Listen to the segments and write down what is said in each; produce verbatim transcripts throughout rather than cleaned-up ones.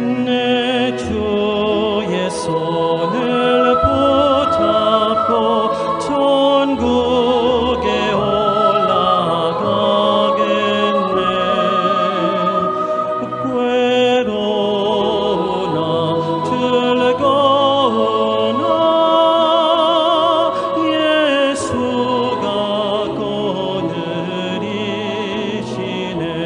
Ne chuye sonel potapo chongu ge ola gagene. Guerona tulgona Yesu ga koneri shine.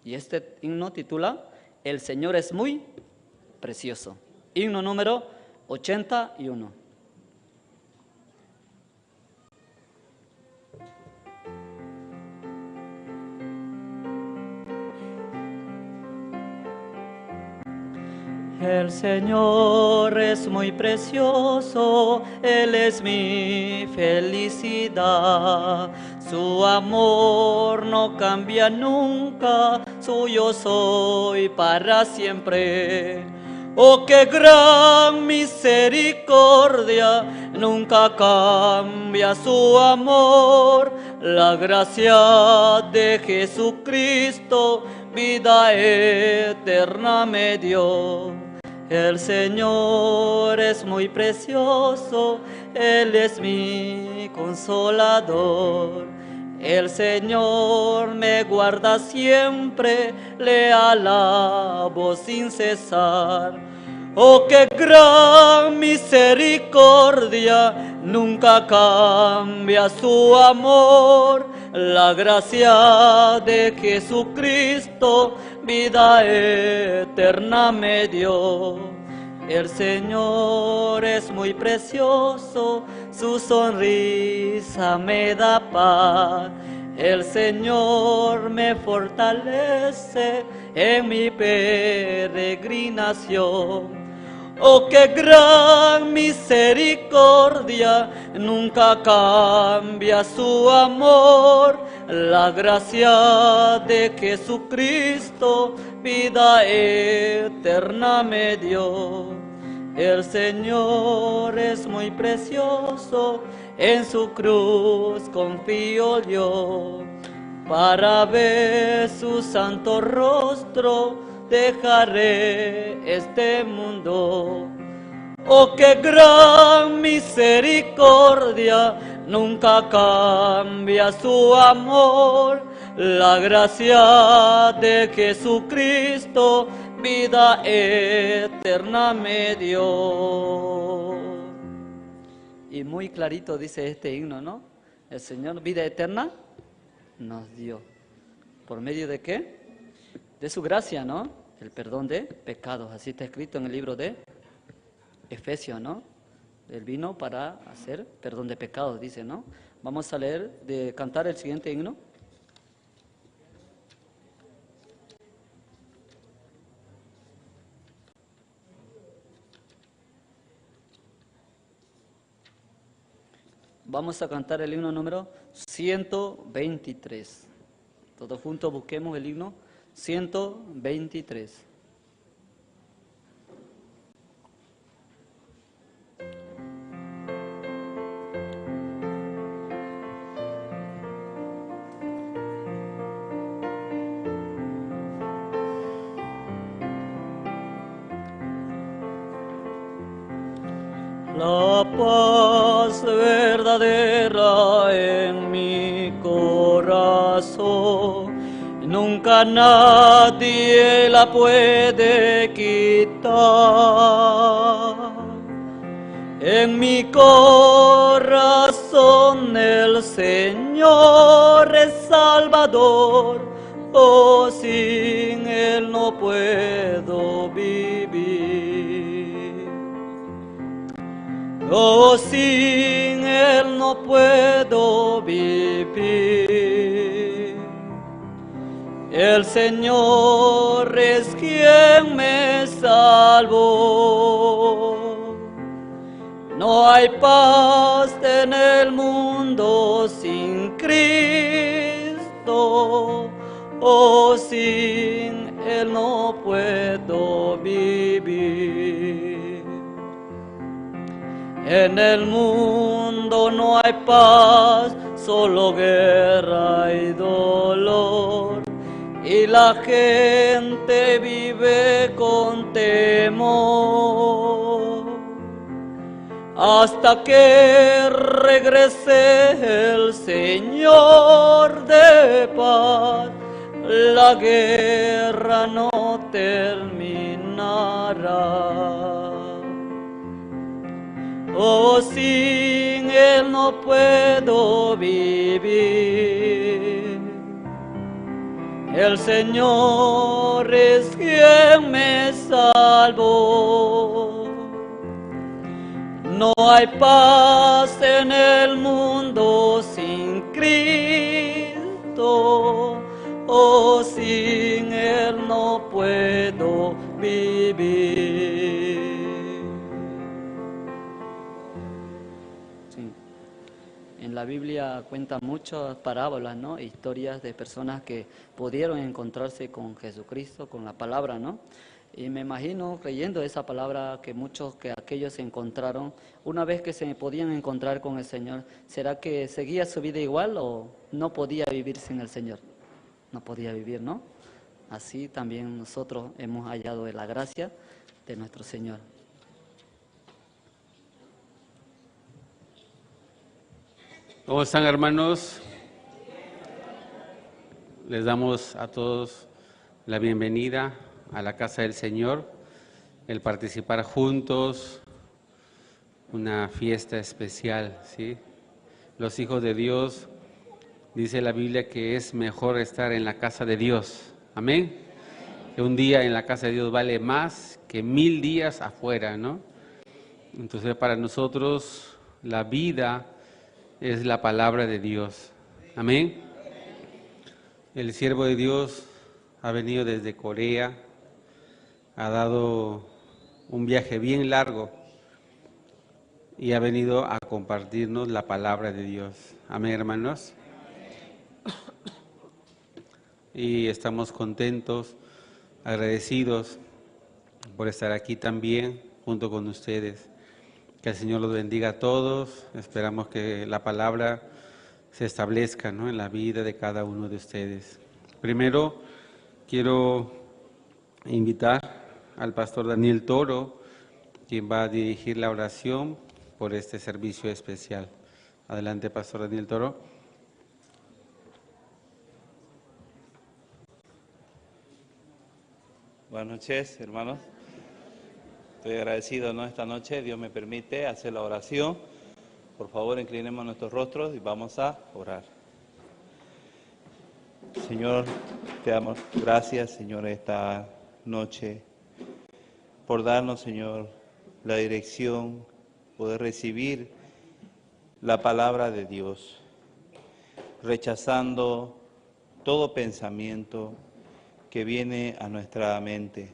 Y este himno titula El Señor es muy precioso. Himno número ochenta y uno. El Señor es muy precioso, Él es mi felicidad. Su amor no cambia nunca, suyo soy para siempre. Oh, qué gran misericordia, nunca cambia su amor. La gracia de Jesucristo, vida eterna me dio. El Señor es muy precioso, Él es mi consolador. El Señor me guarda siempre, le alabo sin cesar. Oh, qué gran misericordia, nunca cambia su amor. La gracia de Jesucristo, vida eterna me dio. El Señor es muy precioso, su sonrisa me da paz. El Señor me fortalece en mi peregrinación. Oh, qué gran misericordia, nunca cambia su amor. La gracia de Jesucristo, vida eterna me dio. El Señor es muy precioso, en su cruz confío yo, para ver su santo rostro dejaré este mundo. Oh, qué gran misericordia, nunca cambia su amor. La gracia de Jesucristo, vida eterna me dio. Y muy clarito dice este himno, ¿no? El Señor vida eterna nos dio. ¿Por medio de qué? De su gracia, ¿no? El perdón de pecados. Así está escrito en el libro de Efesios, ¿no? Él vino para hacer perdón de pecados, dice, ¿no? Vamos a leer, de cantar el siguiente himno. Vamos a cantar el himno número ciento veintitrés. Todos juntos busquemos el himno ciento veintitrés. La paz verdadera en mi corazón, nunca nadie la puede quitar. En mi corazón el Señor es Salvador, oh, sin Él no puedo vivir. Oh, sin Él no puedo vivir. El Señor es quien me salvó. No hay paz en el mundo sin Cristo, oh, sin Él no puedo vivir. En el mundo no hay paz, solo guerra y dolor, y la gente vive con temor. Hasta que regrese el Señor de paz, la guerra no terminará. Oh, sin Él no puedo vivir. El Señor es quien me salvó. No hay paz en el mundo sin Cristo, o sin Él no puedo vivir. Sí. En la Biblia cuentan muchas parábolas, ¿no? Historias de personas que pudieron encontrarse con Jesucristo, con la palabra, ¿no? Y me imagino, leyendo esa palabra, que muchos que aquellos se encontraron, una vez que se podían encontrar con el Señor, ¿será que seguía su vida igual o no podía vivir sin el Señor? No podía vivir, ¿no? Así también nosotros hemos hallado la gracia de nuestro Señor. ¿Cómo están, hermanos? Les damos a todos la bienvenida a la casa del Señor, el participar juntos una fiesta especial, ¿sí? Los hijos de Dios, dice la Biblia que es mejor estar en la casa de Dios. Amén. Que un día en la casa de Dios vale más que mil días afuera, ¿no? Entonces, para nosotros, la vida es la palabra de Dios. Amén. El siervo de Dios ha venido desde Corea, ha dado un viaje bien largo y ha venido a compartirnos la palabra de Dios. Amén, hermanos. Y estamos contentos, agradecidos por estar aquí también junto con ustedes. Que el Señor los bendiga a todos. Esperamos que la palabra se establezca, ¿no?, en la vida de cada uno de ustedes. Primero, quiero invitar al pastor Daniel Toro, quien va a dirigir la oración por este servicio especial. Adelante, pastor Daniel Toro. Buenas noches, hermanos. Estoy agradecido, ¿no?, esta noche. Dios me permite hacer la oración. Por favor, inclinemos nuestros rostros y vamos a orar. Señor, te damos gracias, Señor, esta noche, por darnos, Señor, la dirección, poder recibir la palabra de Dios, rechazando todo pensamiento que viene a nuestra mente.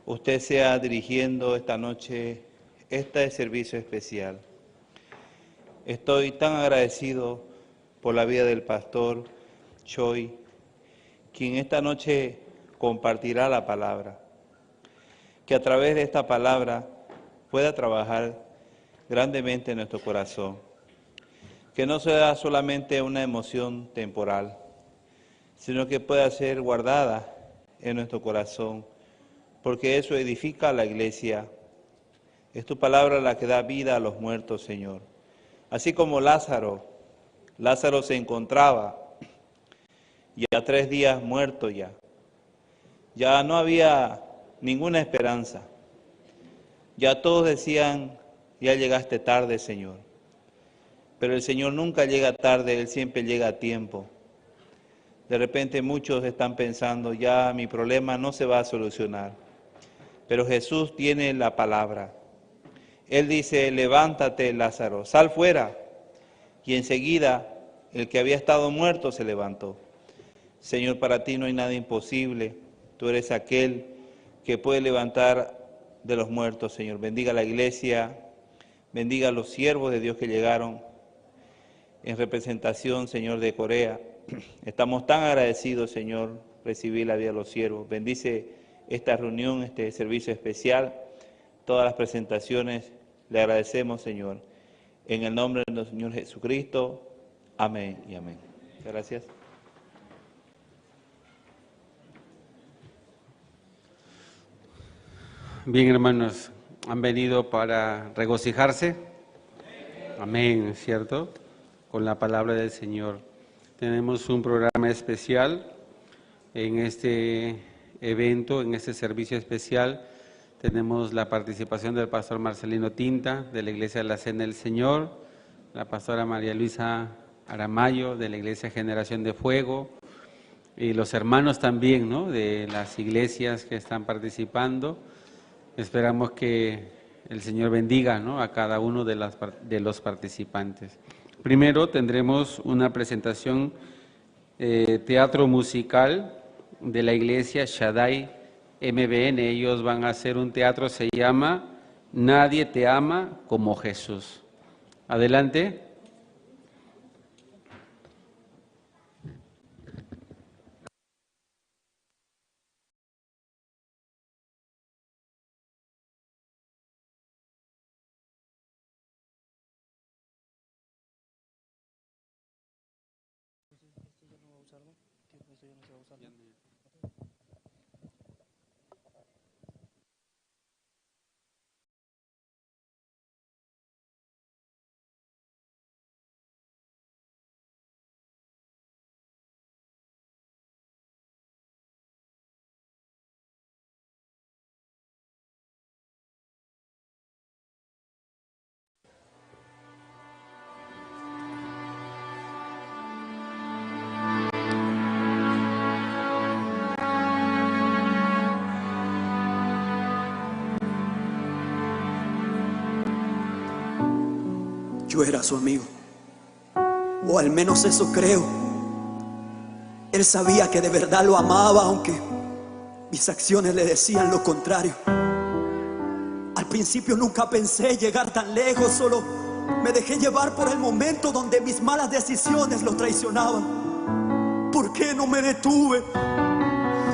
Usted sea dirigiendo esta noche este servicio especial. Estoy tan agradecido por la vida del pastor Choi, quien esta noche compartirá la palabra. Que a través de esta palabra pueda trabajar grandemente en nuestro corazón. Que no sea solamente una emoción temporal, sino que pueda ser guardada en nuestro corazón, porque eso edifica a la iglesia. Es tu palabra la que da vida a los muertos, Señor. Así como Lázaro, Lázaro se encontraba ya tres días muerto ya. Ya no había ninguna esperanza. Ya todos decían: "Ya llegaste tarde, Señor". Pero el Señor nunca llega tarde, Él siempre llega a tiempo. De repente muchos están pensando: "Ya mi problema no se va a solucionar". Pero Jesús tiene la palabra. Él dice: "Levántate, Lázaro, sal fuera". Y enseguida el que había estado muerto se levantó. Señor, para ti no hay nada imposible. Tú eres aquel que puede levantar de los muertos, Señor. Bendiga a la iglesia, bendiga a los siervos de Dios que llegaron en representación, Señor, de Corea. Estamos tan agradecidos, Señor, recibir la vida de los siervos. Bendice esta reunión, este servicio especial, todas las presentaciones. Le agradecemos, Señor, en el nombre de nuestro Señor Jesucristo. Amén y amén. Muchas gracias. Bien, hermanos, ¿han venido para regocijarse? Amén, ¿cierto? Con la palabra del Señor. Tenemos un programa especial en este evento, en este servicio especial. Tenemos la participación del pastor Marcelino Tinta, de la Iglesia de la Cena del Señor, la pastora María Luisa Aramayo, de la Iglesia Generación de Fuego, y los hermanos también, ¿no? De las iglesias que están participando. Esperamos que el Señor bendiga, ¿no? A cada uno de las par-, de los participantes. Primero tendremos una presentación, eh, teatro musical de la iglesia Shaddai M B N. Ellos van a hacer un teatro, se llama Nadie te ama como Jesús. Adelante. Yo era su amigo. O al menos eso creo. Él sabía que de verdad lo amaba, aunque mis acciones le decían lo contrario. Al principio nunca pensé llegar tan lejos, solo me dejé llevar por el momento donde mis malas decisiones lo traicionaban. ¿Por qué no me detuve?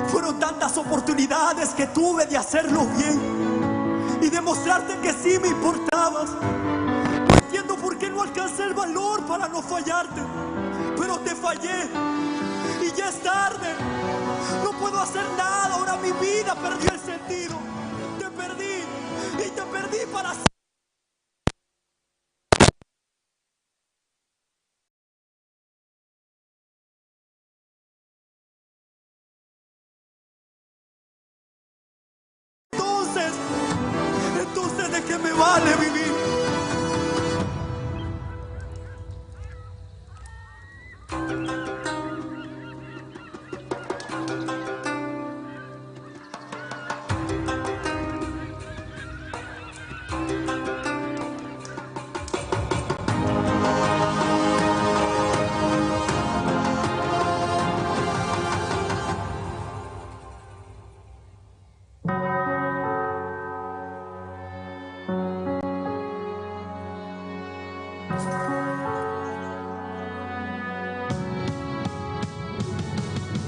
Fueron tantas oportunidades que tuve de hacerlo bien y demostrarte que sí me importabas. No entiendo por qué no alcancé el valor para no fallarte, pero te fallé y ya es tarde. No puedo hacer nada, ahora mi vida perdió el sentido. Te perdí y te perdí para siempre. Entonces, entonces, ¿de qué me vale vivir?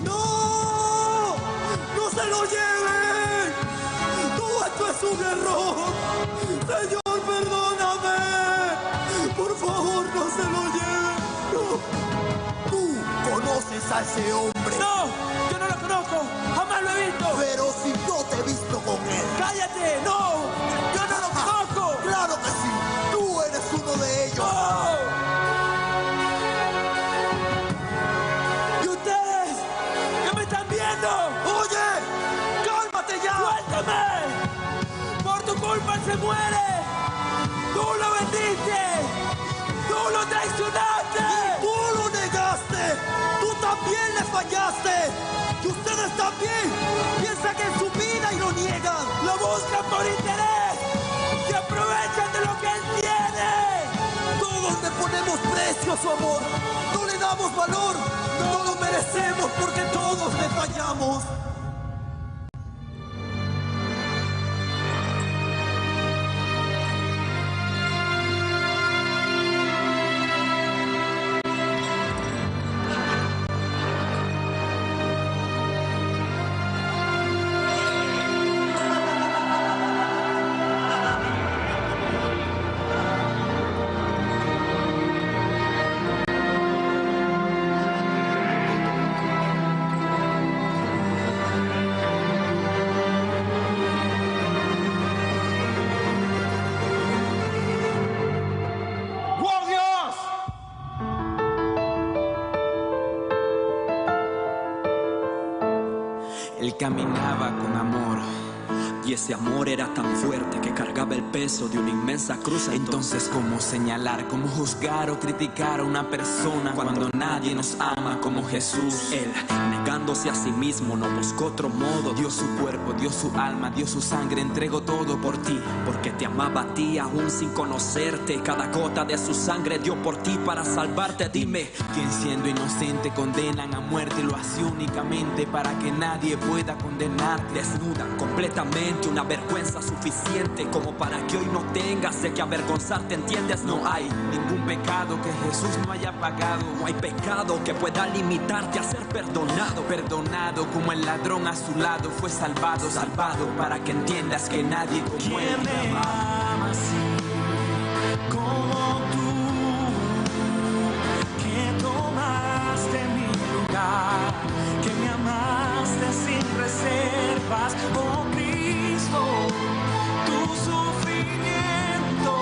¡No! ¡No se lo lleven! Todo esto es un error. Señor, perdóname. Por favor, no se lo lleven. No. Tú conoces a ese hombre. No, yo no lo conozco. Jamás lo he visto. Pero si yo te he visto con él. Cállate, no. Yo no lo conozco. Claro que sí. Tú eres uno de ellos. No. ¿Y ustedes qué me están viendo? Oye, cálmate ya. Suéltame. Por tu culpa se muere. Tú lo vendiste. Tú lo traicionaste. Y tú lo negaste. Tú también le fallaste. Y ustedes también piensan que en su vida y lo niegan. Lo buscan por interés. Se aprovechan de lo que él tiene. Todos le ponemos precio a su amor. No le damos valor. No lo merecemos porque todos le fallamos. Él caminaba con amor, Y ese amor era tan fuerte que cargaba el peso de una inmensa cruz. Entonces, ¿cómo señalar, cómo juzgar o criticar a una persona cuando nadie nos ama como Jesús? Él, negándose a sí mismo, no buscó otro modo. Dio su cuerpo, dio su alma, dio su sangre, entregó todo por ti. Porque te amaba a ti aún sin conocerte. Cada gota de su sangre dio por ti para salvarte. Dime, ¿quién siendo inocente condenan a muerte y lo hace únicamente para que nadie pueda condenarte? Desnudan completamente, una vergüenza suficiente como para que hoy no tengas de qué avergonzarte, ¿entiendes? No hay ningún pecado que Jesús no haya pagado. No hay pecado que pueda limitarte a ser perdonado. Perdonado como el ladrón a su lado fue salvado, salvado para que entiendas que nadie como él te amaba. Ama así como tú, que tomaste mi lugar, que me amaste sin reservas, oh Cristo, tu sufrimiento,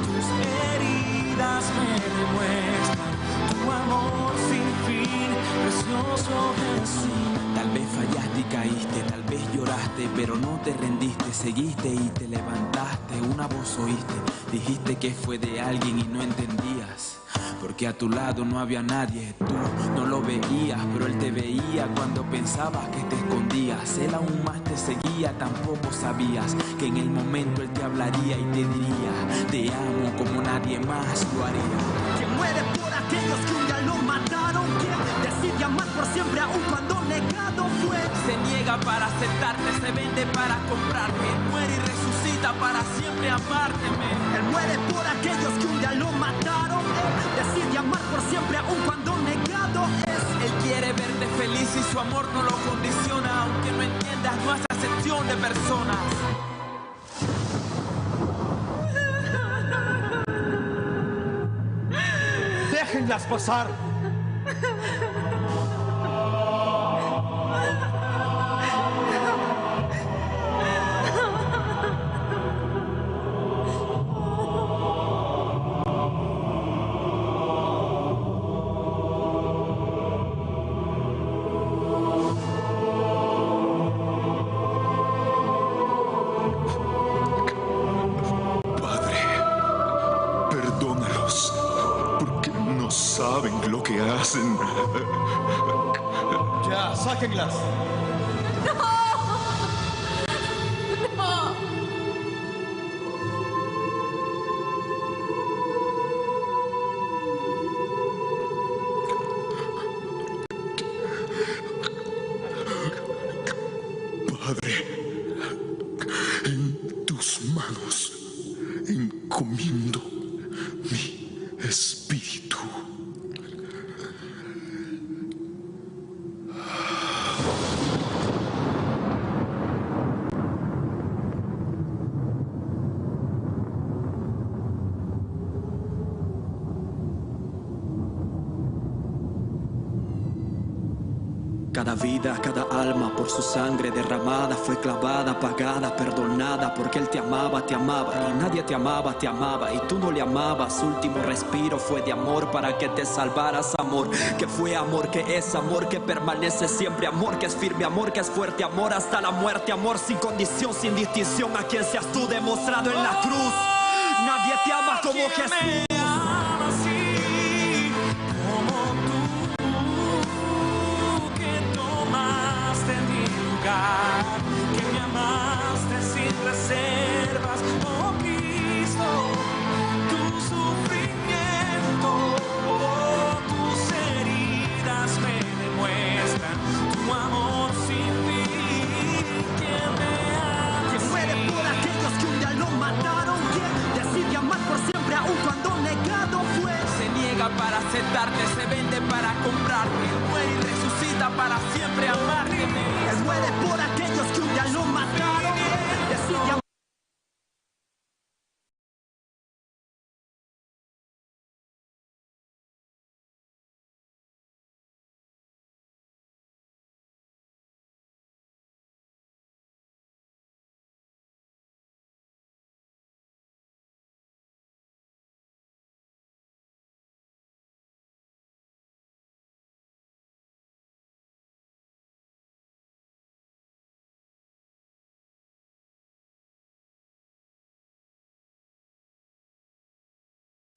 tus heridas me demuestran tu amor sin fin, precioso Jesús. Tal vez fallaste y caíste, tal vez lloraste, pero no te rendiste, seguiste y te levantaste. Una voz oíste, dijiste que fue de alguien y no entendías. Porque a tu lado no había nadie, tú no lo veías, pero él te veía cuando pensabas que te escondías. Él aún más te seguía, tampoco sabías que en el momento él te hablaría y te diría: "Te amo como nadie más lo haría". Quien muere por aquellos que un día lo mataron, quien decide amar por siempre aun cuando negado fue. Se niega para aceptarte, se vende para comprarte, muere y resucita para siempre amarte. Él muere por aquellos que un día lo mataron. Él decide amar por siempre, aun cuando negado es. Él quiere verte feliz y su amor no lo condiciona, aunque no entiendas, no hace acepción de personas. Déjenlas pasar. Padre, perdónalos, porque no saben lo que hacen. Ya, sáquenlas. No. No. Padre, en tus manos encomiendo mi espíritu. Cada vida, cada alma por su sangre derramada fue clavada, pagada, perdonada, porque él te amaba, te amaba, y nadie te amaba, te amaba, y tú no le amabas. Su último respiro fue de amor para que te salvaras, amor, que fue amor, que es amor, que permanece siempre, amor, que es firme, amor, que es fuerte, amor hasta la muerte, amor sin condición, sin distinción, a quien seas tú demostrado en la cruz. Nadie te ama como Jesús. Como tú, que tomaste mi lugar, que me amaste sin reservas, oh Cristo, tu sufrimiento, oh, tus heridas me demuestran tu amor sin fin, que me amas. Quien muere por aquellos que un día lo mataron, quien decide amar por siempre aun cuando negado fue. Se niega para aceptarte, se vende para comprarte, muere y resucita para siempre amarte. Él muere por aquellos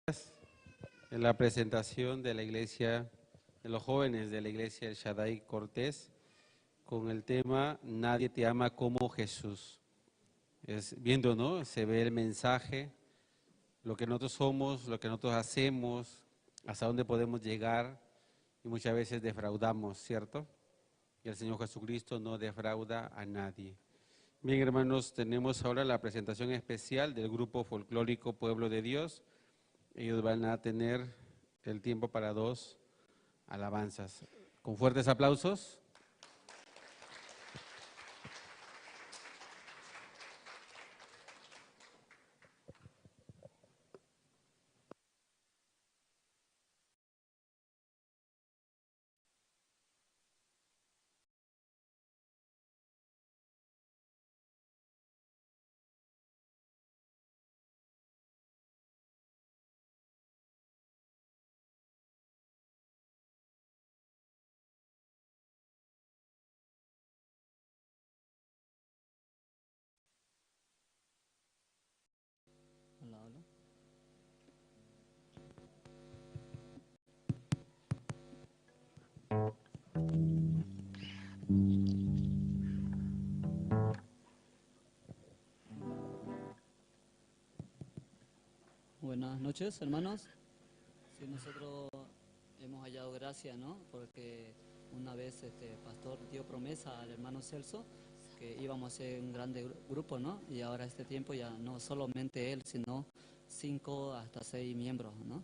En la presentación de la iglesia, de los jóvenes de la iglesia El Shaddai Cortés, con el tema Nadie te ama como Jesús. Es viendo, ¿no? Se ve el mensaje, lo que nosotros somos, lo que nosotros hacemos, hasta dónde podemos llegar, y muchas veces defraudamos, ¿cierto? Y el Señor Jesucristo no defrauda a nadie. Bien, hermanos, tenemos ahora la presentación especial del grupo folclórico Pueblo de Dios. Ellos van a tener el tiempo para dos alabanzas. Con fuertes aplausos. Hola, hola. Buenas noches, hermanos. Sí, nosotros hemos hallado gracia, ¿no? Porque una vez este pastor dio promesa al hermano Celso que íbamos a ser un grande gru- grupo, ¿no? Y ahora este tiempo ya no solamente él, sino cinco hasta seis miembros, ¿no?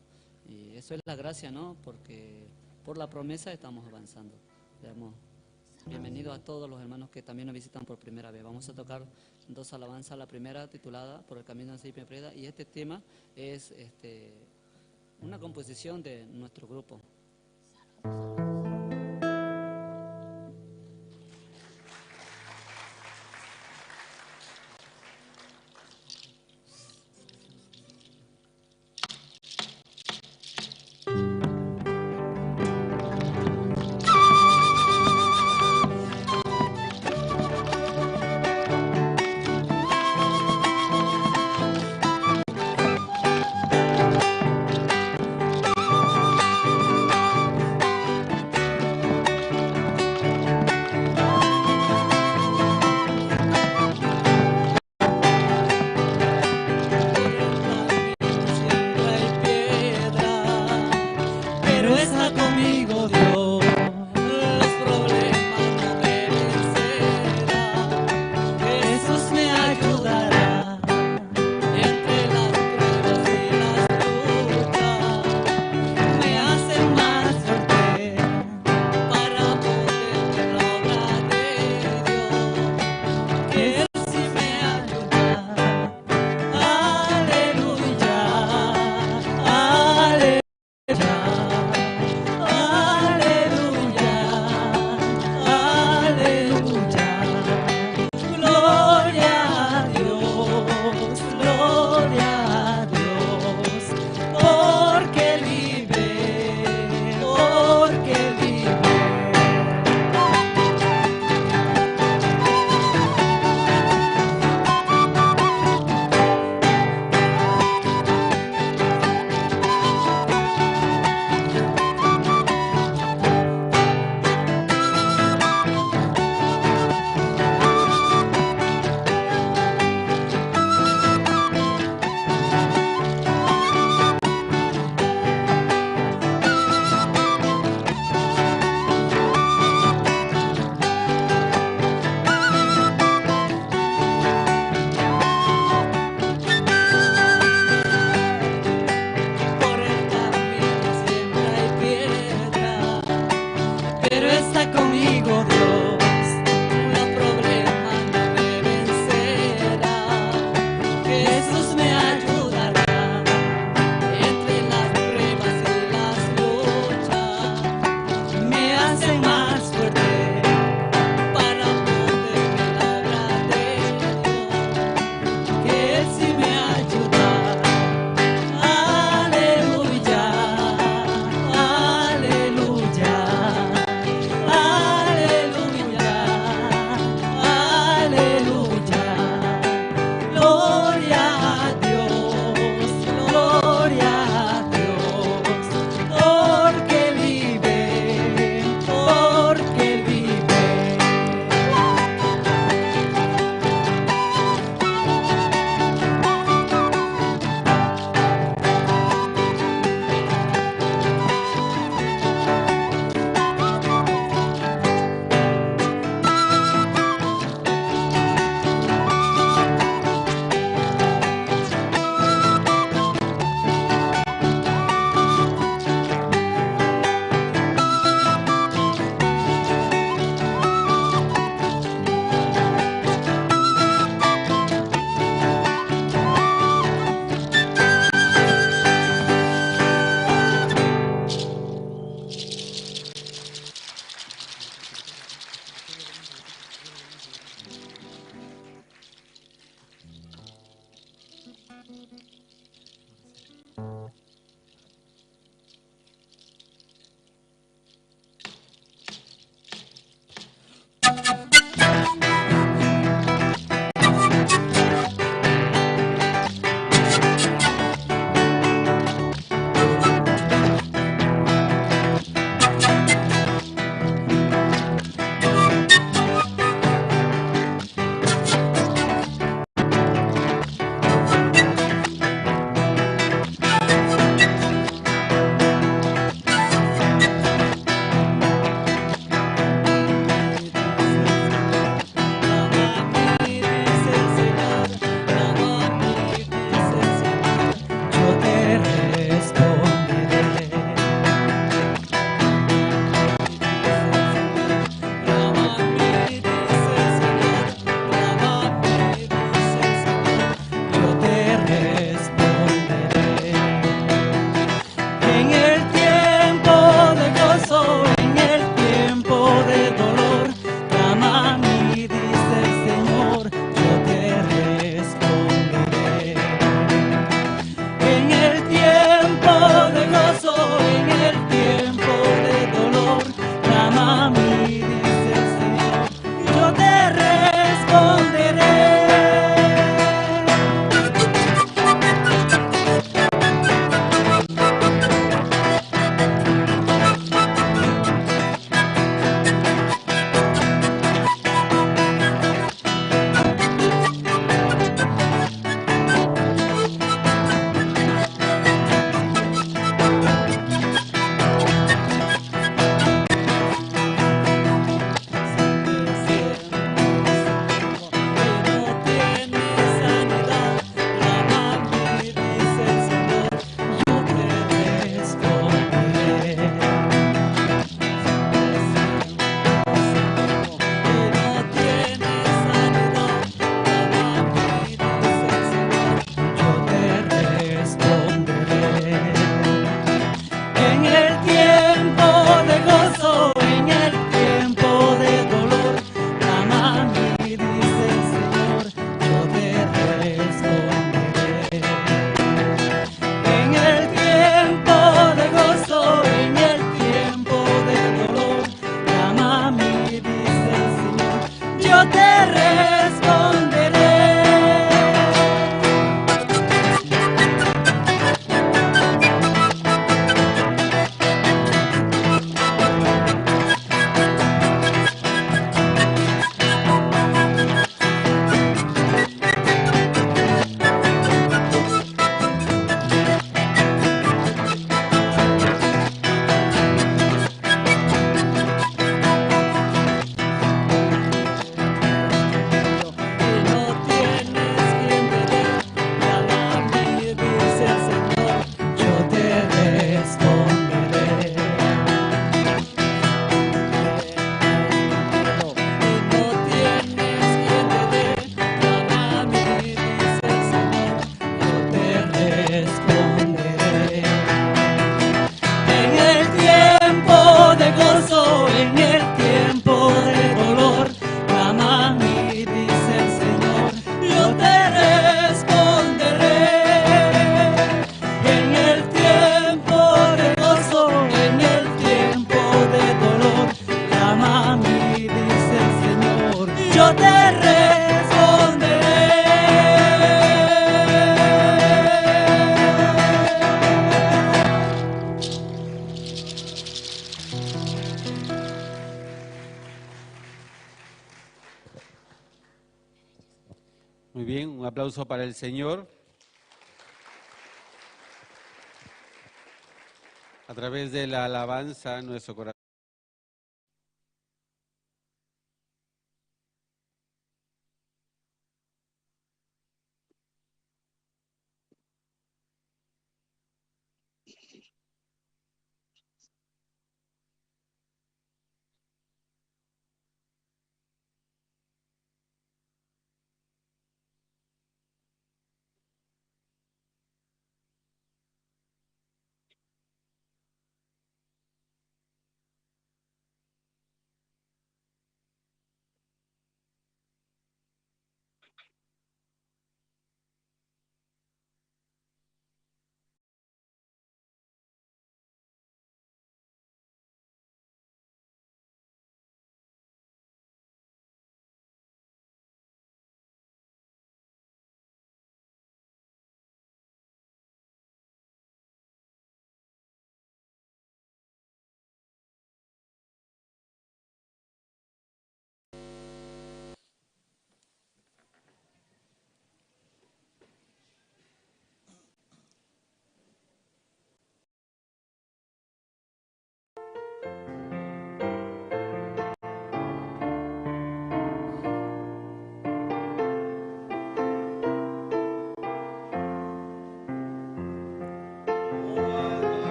Y eso es la gracia, ¿no? Porque por la promesa estamos avanzando. Digamos, bienvenido a todos los hermanos que también nos visitan por primera vez. Vamos a tocar dos alabanzas. La primera titulada Por el camino de Siempre Preda, y este tema es este, una composición de nuestro grupo. Muy bien, un aplauso para el Señor. A través de la alabanza, nuestro corazón.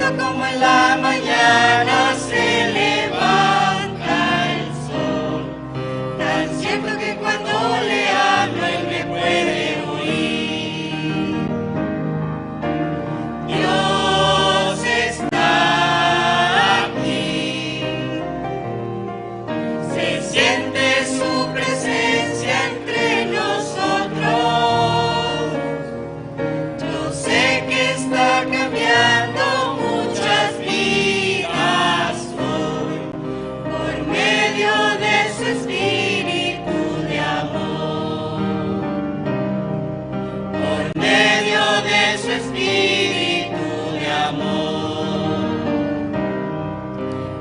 Como en la mañana se levanta el sol, tan cierto que cuando le hablo él me puede oír. Dios está aquí, se siente su presencia entre nosotros. Yo sé que está cambiando muchas vidas hoy por medio de su espíritu de amor. Por medio de su espíritu de amor.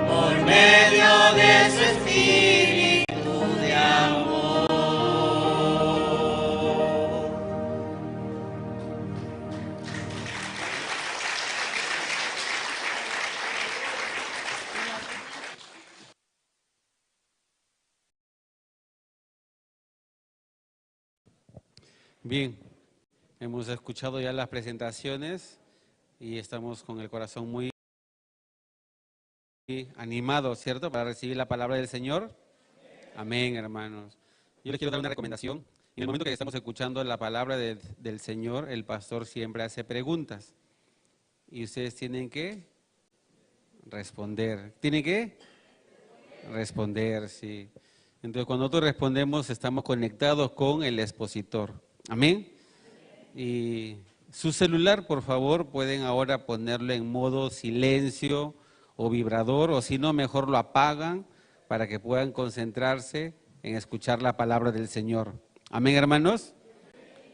Por medio de su espíritu de amor. Bien, hemos escuchado ya las presentaciones y estamos con el corazón muy animado, ¿cierto? Para recibir la palabra del Señor. Amén, hermanos. Yo les quiero dar una recomendación. En el momento que estamos escuchando la palabra de- del Señor, el pastor siempre hace preguntas. Y ustedes tienen que responder. ¿Tienen que? Responder, sí. Entonces, cuando nosotros respondemos, estamos conectados con el expositor. Amén. Y su celular, por favor, pueden ahora ponerlo en modo silencio o vibrador, o si no, mejor lo apagan para que puedan concentrarse en escuchar la palabra del Señor. Amén, hermanos.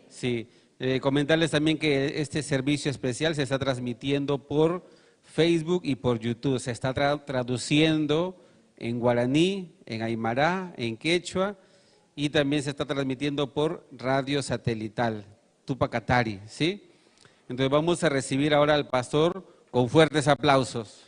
Sí. Eh, comentarles también que este servicio especial se está transmitiendo por Facebook y por YouTube. Se está tra- traduciendo en guaraní, en aymara, en quechua, y también se está transmitiendo por radio satelital, Tupac Katari, ¿sí? Entonces vamos a recibir ahora al pastor con fuertes aplausos.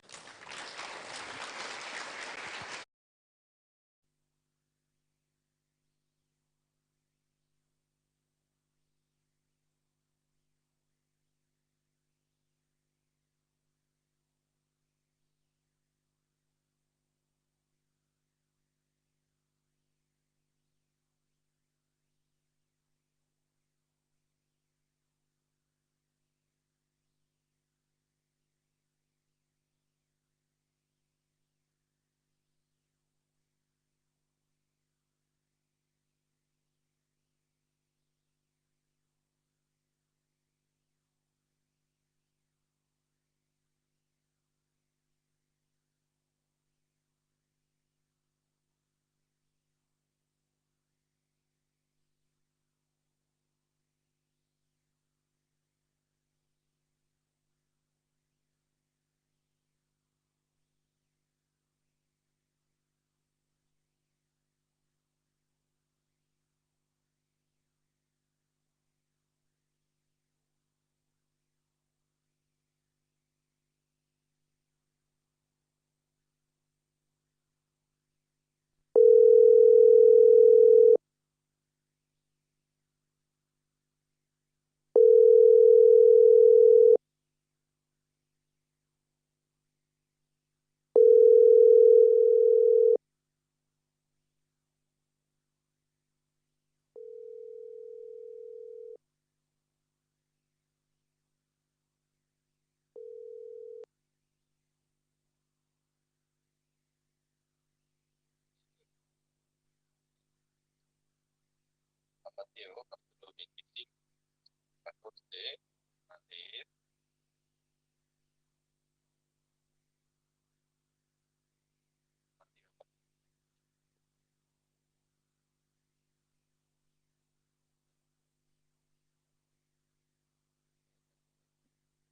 A Mateo, capítulo veinticinco, catorce, a leer.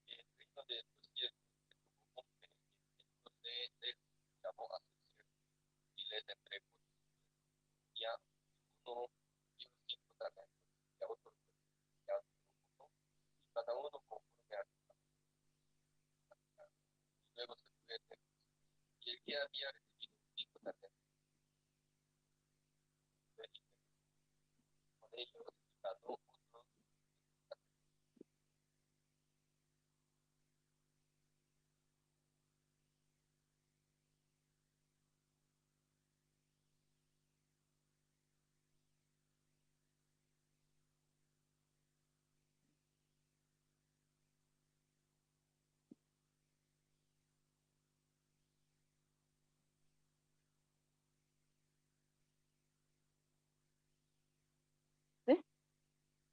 El reino de los cielos es como un hombre que entonces él llamó a sus siervos y les entregó todo. Y a uno dio cinco talentos, y a otro dos, y a otro uno, y cada uno conforme a su capacidad. Y luego se fue lejos. Y el que había recibido cinco talentos, fue y con ellos, y ganó otros cinco talentos.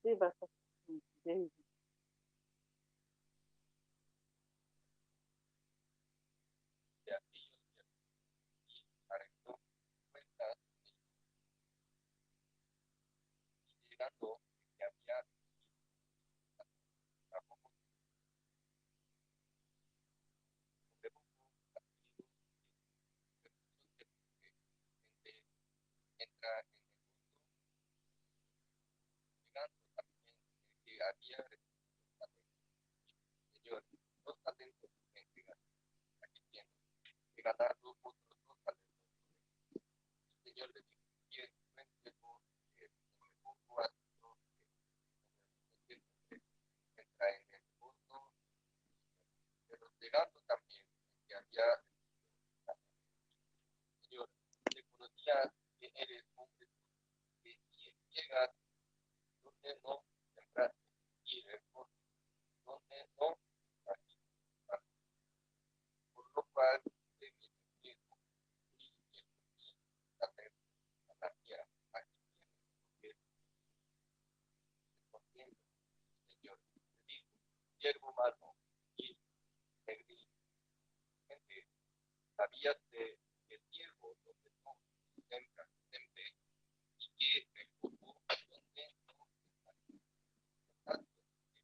Sí, bastante. Entra en el mundo, llegando también que había recibido talentos. Señor, dos talentos me entregaste. Aquí tienes. He ganado otros dos talentos. El Señor le dijo, bien, buen siervo, eh, no me pongo a tu nombre, entra en el mundo, pero llegando también que había recibido talentos. Señor, reconocía que eres hombre que llegas donde no sembraste y recoges donde no esparciste. Por lo cual, te miro ciego y escondí la tierra a la tierra. Aquí tienes lo que te conviene, Señor. Te digo, siervo malo y negligente, sabías de que siervo donde no sembra, sembré, y que recojo donde no esparcí. Por tanto,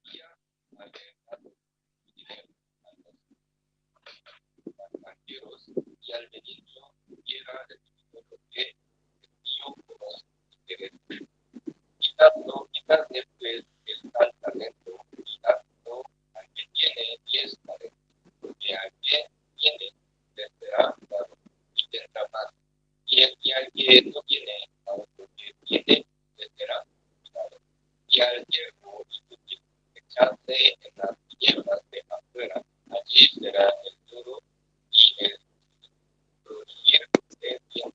debía haber dado tu dinero a los banqueros, y al venir yo hubiera recibido lo que es mío con más interés. Quitadlo, quitadle pues el tal talento y dadlo al que tiene diez talentos, porque al que tiene le será dado y tendrá más, y el, y al que no tiene, aun lo que tiene le será quitado. Y al siervo inútil, echadle en las tinieblas de afuera, allí será el lloro y el crujir de dientes.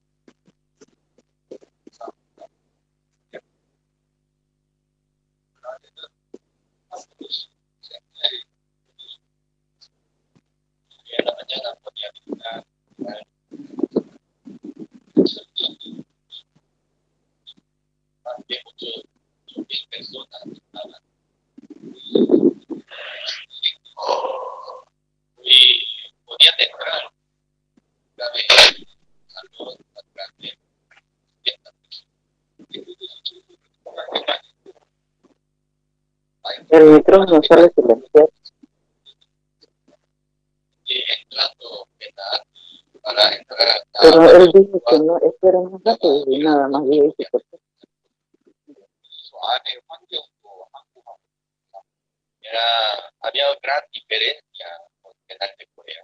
En la mañana podía visitar más de ocho mil personas estaban. Y podía entrar una vez al dos atrás de. El micrófono sale silenciado. Pero él dijo que no, espera un rato y nada más, dijo que era, había gran diferencia con el penal de Corea.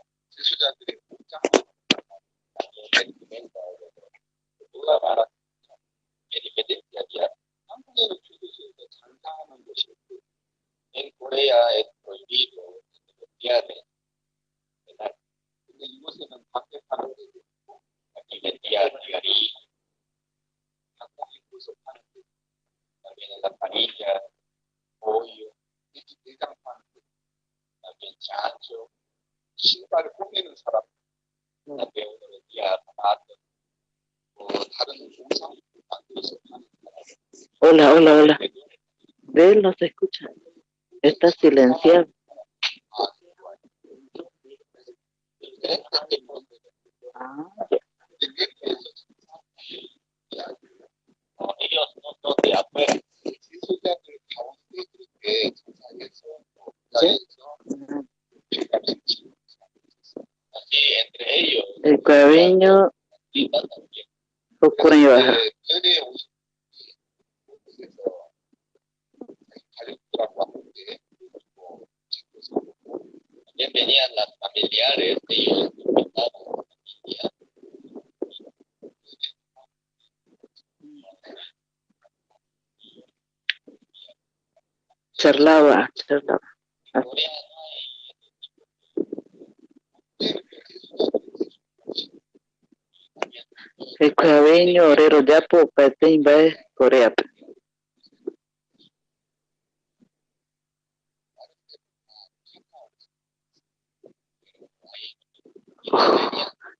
En Corea es prohibido negociar en arte. Aquí vendía cigarrillos, también en la parrilla, pollo, también chancho, 신발 꾸미는 사람, Hola, hola, hola. De él no se escucha. Está silenciado. Ah, ya. ¿Sí? Ujú. El cuaveño ocurre baja. También venían las familiares, ellos invitados, familia. Charlaba, charlaba. Hikuái aveño ore rojapo opaete mbae Coréape.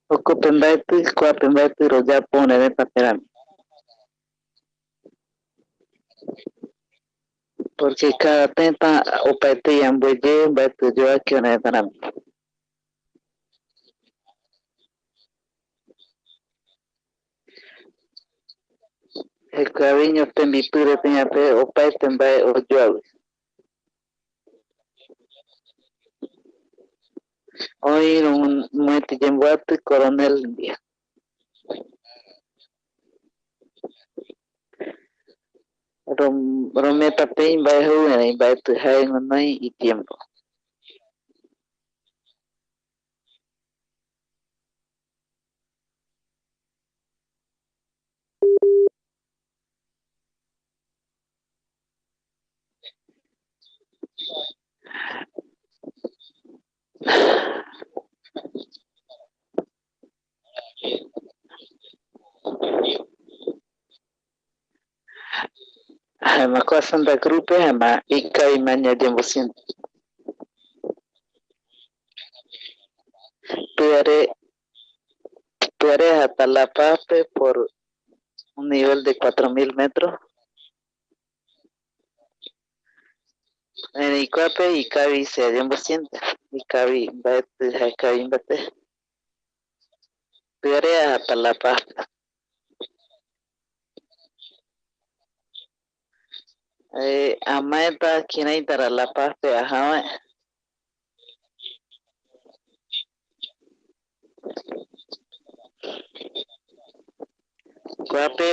Jokope mbaetɨ, kuape mbaetɨ rojapo orerëtape rami. Porque cada tëta opaetei ambueye mbaetɨ oyoaki orereta rami. Jekuaeño tembipire tëtape opaete mbae oyoavi. Oï ro-, mopëtï yemboatɨ coronel ndie. Rom-, rometa tei mbae jou, erei mbaetɨ jae guinoi itiempo. Jaema kua Santa Cruzpe, jaema ikavima ñayembosiente. Pyare, pyare ajata La Pazpe por un nivel de cuatro mil metros. Erei kuape ikavi se ayembosiente, ikavi mbaetɨ jaekavi mbate. Pyare ajata La Pazpe. Eh, amaeta kiraitara La Pazpe aja oe. Kuape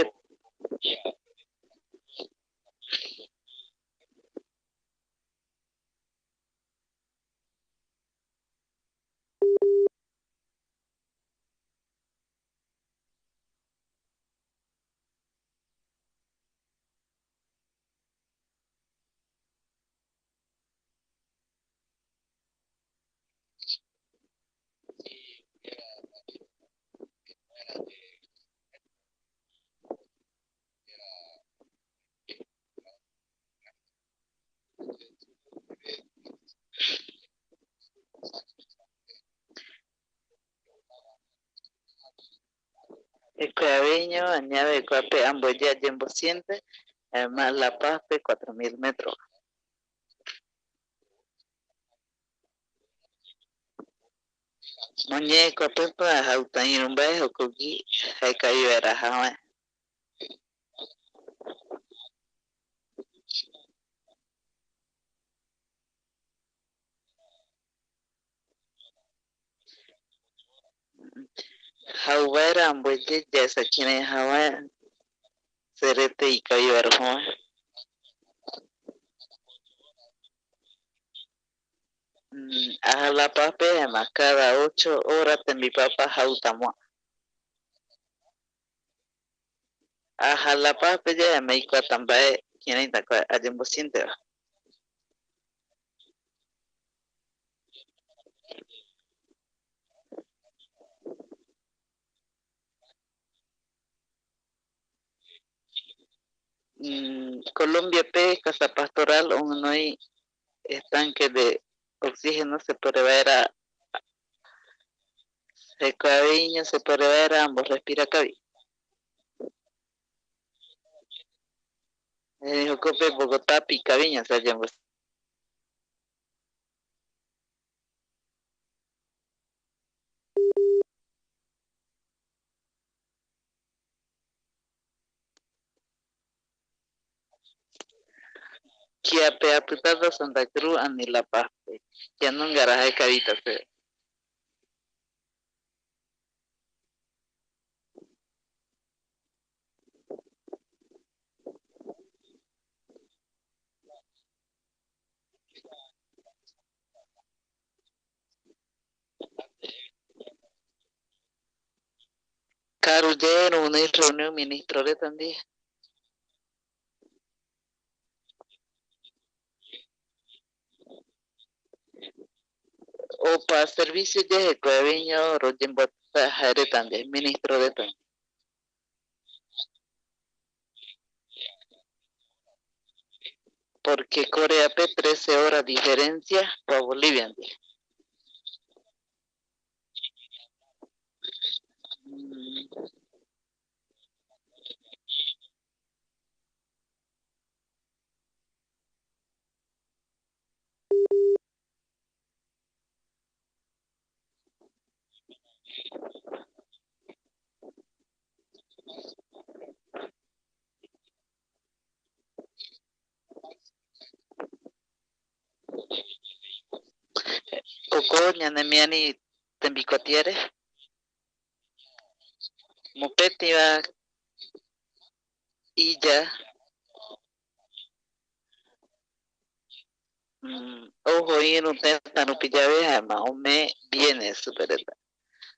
Jekuaeño añave kuape ambueye ayembosiente, jaema La Pazpe cuatro mil metro. Moñee kuapegua jauta iru mbae jokogui jaekavi vaera aja oe. Jau vaera ambueye yaesa kirai aja oe, serete ikavi vaera ojo oe. Mm, aja La Pazpe, jaema cada ocho hora tembipapa jauta moa. Aja La Pazpe yae, jaema aikuaata mbae kiraita kua ayembosienteva. Mm, Colombiape casa pastoral ou guinoi estanque de oxígeno, se puere vaera, jekuaeño se puere vaera amborrespira kavi. Erei jokope Bogotape ikaviño se ayembosiente. Kiape apitata, Santa Cruz ani La Pazpe? Kia nungara jaekavita seve. Karu yae roguinoi reunión ministro reta ndie. Opa servicio yae jekuaeño royemboatita jaereta ndie, ministro reta ndie. Porque Coreape trece horas diferencia kua Bolivia ndie. Mm. Joko ñanemiari tembikuatiare, mopetiva iya, mm, ojo iru teta rupi yave, jaema ome viene supe reta.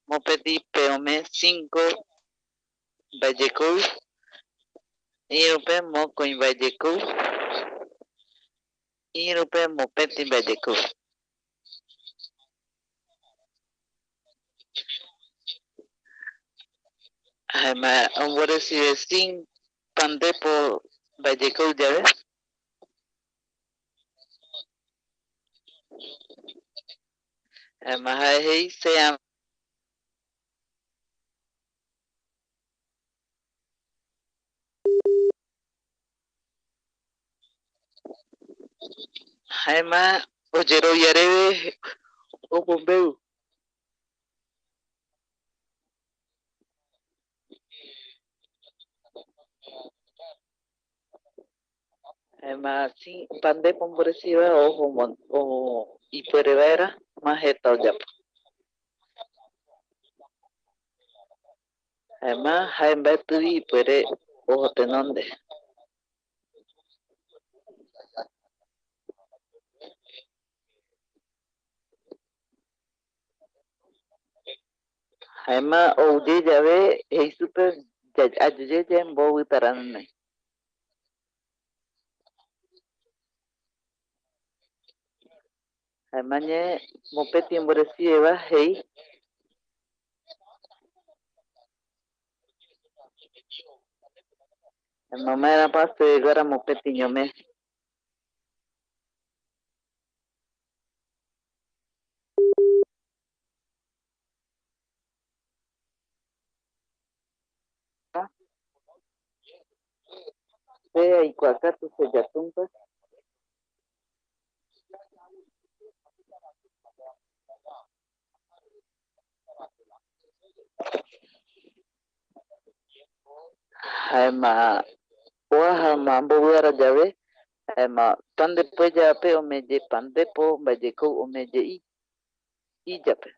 Mopetipe ome cinco mbaeyekou, irupe mokoi mbaeyekou, irupe mopeti mbaeyekou. Jaema omboresive sin pandepo mbaeyekou yave. Jaema jae jei, sea jaema oyerovia reve omombeu. Jaema, sí, pandepo omboresiva ojo mo-, o-, ipuere vaera ma jeta oyapo. Jaema jae mbaetɨvi ipuere ojo tenonde. Jaema ou ye yave, jei supe, ya-, ayu ye yae mbovɨta rami. Jaema ñae mopeti omboresiveva jei, jaema omaerapa sueguara mopeti ñome. Se aikuaakatu se yatumpa. Jaema oajama mboviara yave, jaema pandepo eyape omee ye pandepo, mbaeyekou omee ye i-, iyape.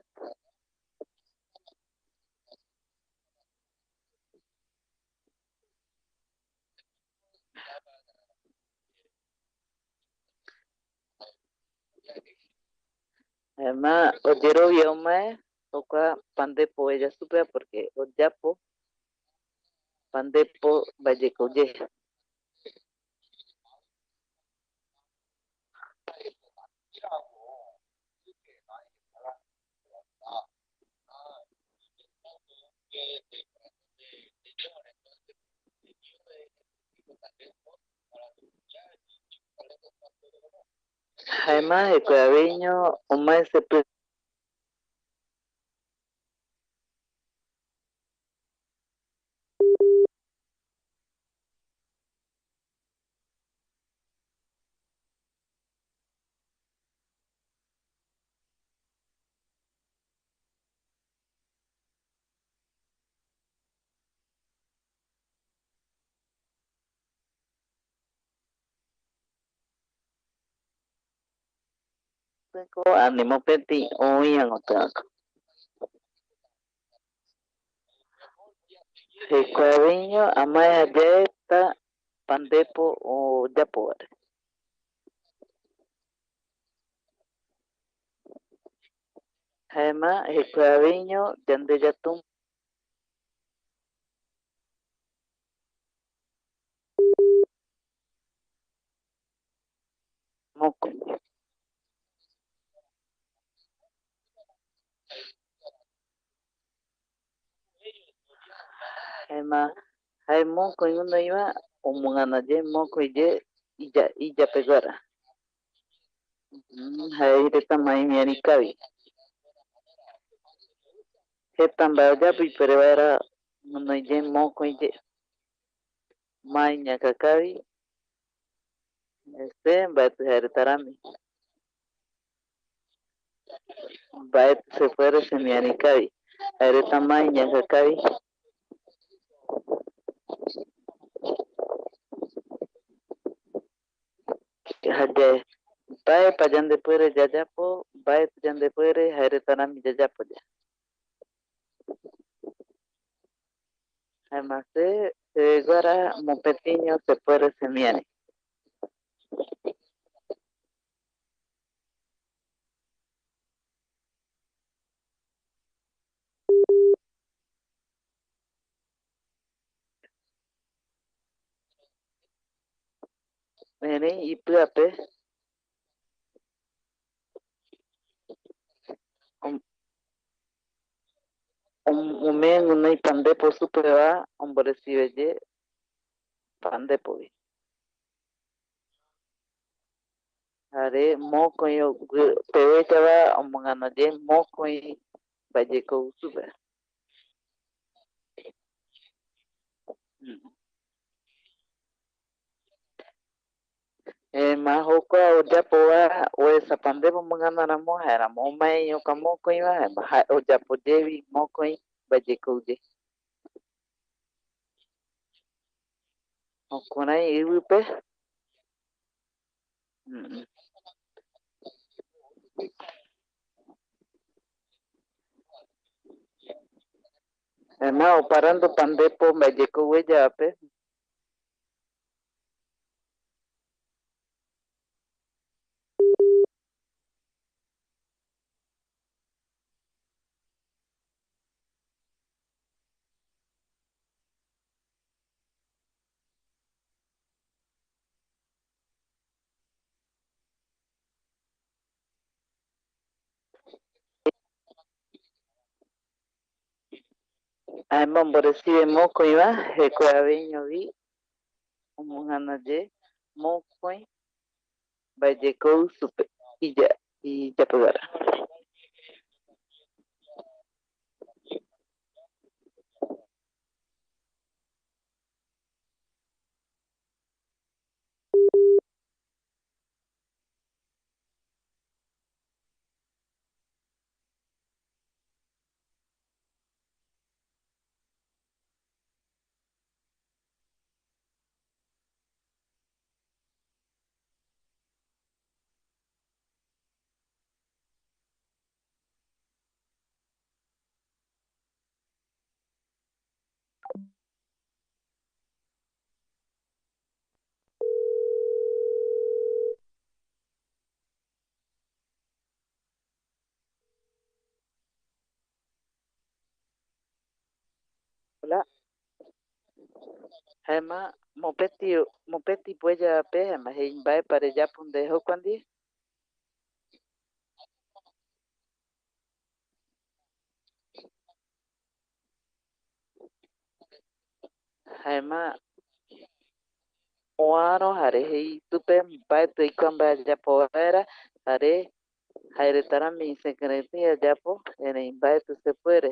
Jaema oyerovia omae jokua pandepo oeya supeva, porque oyapo pandepo mbaeyekou ye. Jaema jekuaeveiño omae sepɨ. Peko ani mopeti oiagotɨako. Jekuaeveiño amae jayaeta pandepo oyapo vare. Jaema jekuaeveiño Yandeya Tumpa. Mokoi. Jaema jae mokoi guinoiva omogana ye mokoi ye iya-, iyapeguara. Mm, jae reta ma imiari kavi. Jeta mbae oyapo ipuere vaera guinoi ye mokoi ye. Ma iñakakavi, se mbaetɨ jae reta rami. mbaeti sepuere semiari kavi. Jaereta ma iñaka kavi. Jayae, mbaepa yandepuere yayapo, mbaeti yandepuere jaereta rami yayapo yae. Jaema se, seveguara mopetiño sepuere semiari. Erei ipyápe om-, om-, omee guinoi pandepo supeva omboresive ye pandepogui. Jare mokoi ogue-, pegueñova omogana ye mokoi mbaeyekou supe. Jaema jokua oyapova oesa pandepo omogana ramo, jaeramo omae iñoka mokoiva, jaema ja-, oyapo yevi mokoi mbaeyekou ye. Jukurai ivïpe. Mm. Jaema oparandu pandepo mbaeyekou ueyavape. Jaema omboresive mokoiva, jekuaeaveiñovi omogana ye mokoi mbaeyekou supe iya-, iyapeguara. Hola. Jaema mopeti, mopeti pueyape, jaema jei: "Mbaepa reyapo nde jokua ndie?" Jaema oäro jare jei isupe: "Mbaetɨ aikua mbae ayapo vaera, jare jaereta rami isekɨrei tëi ayapo, erei mbaetɨ sepuere,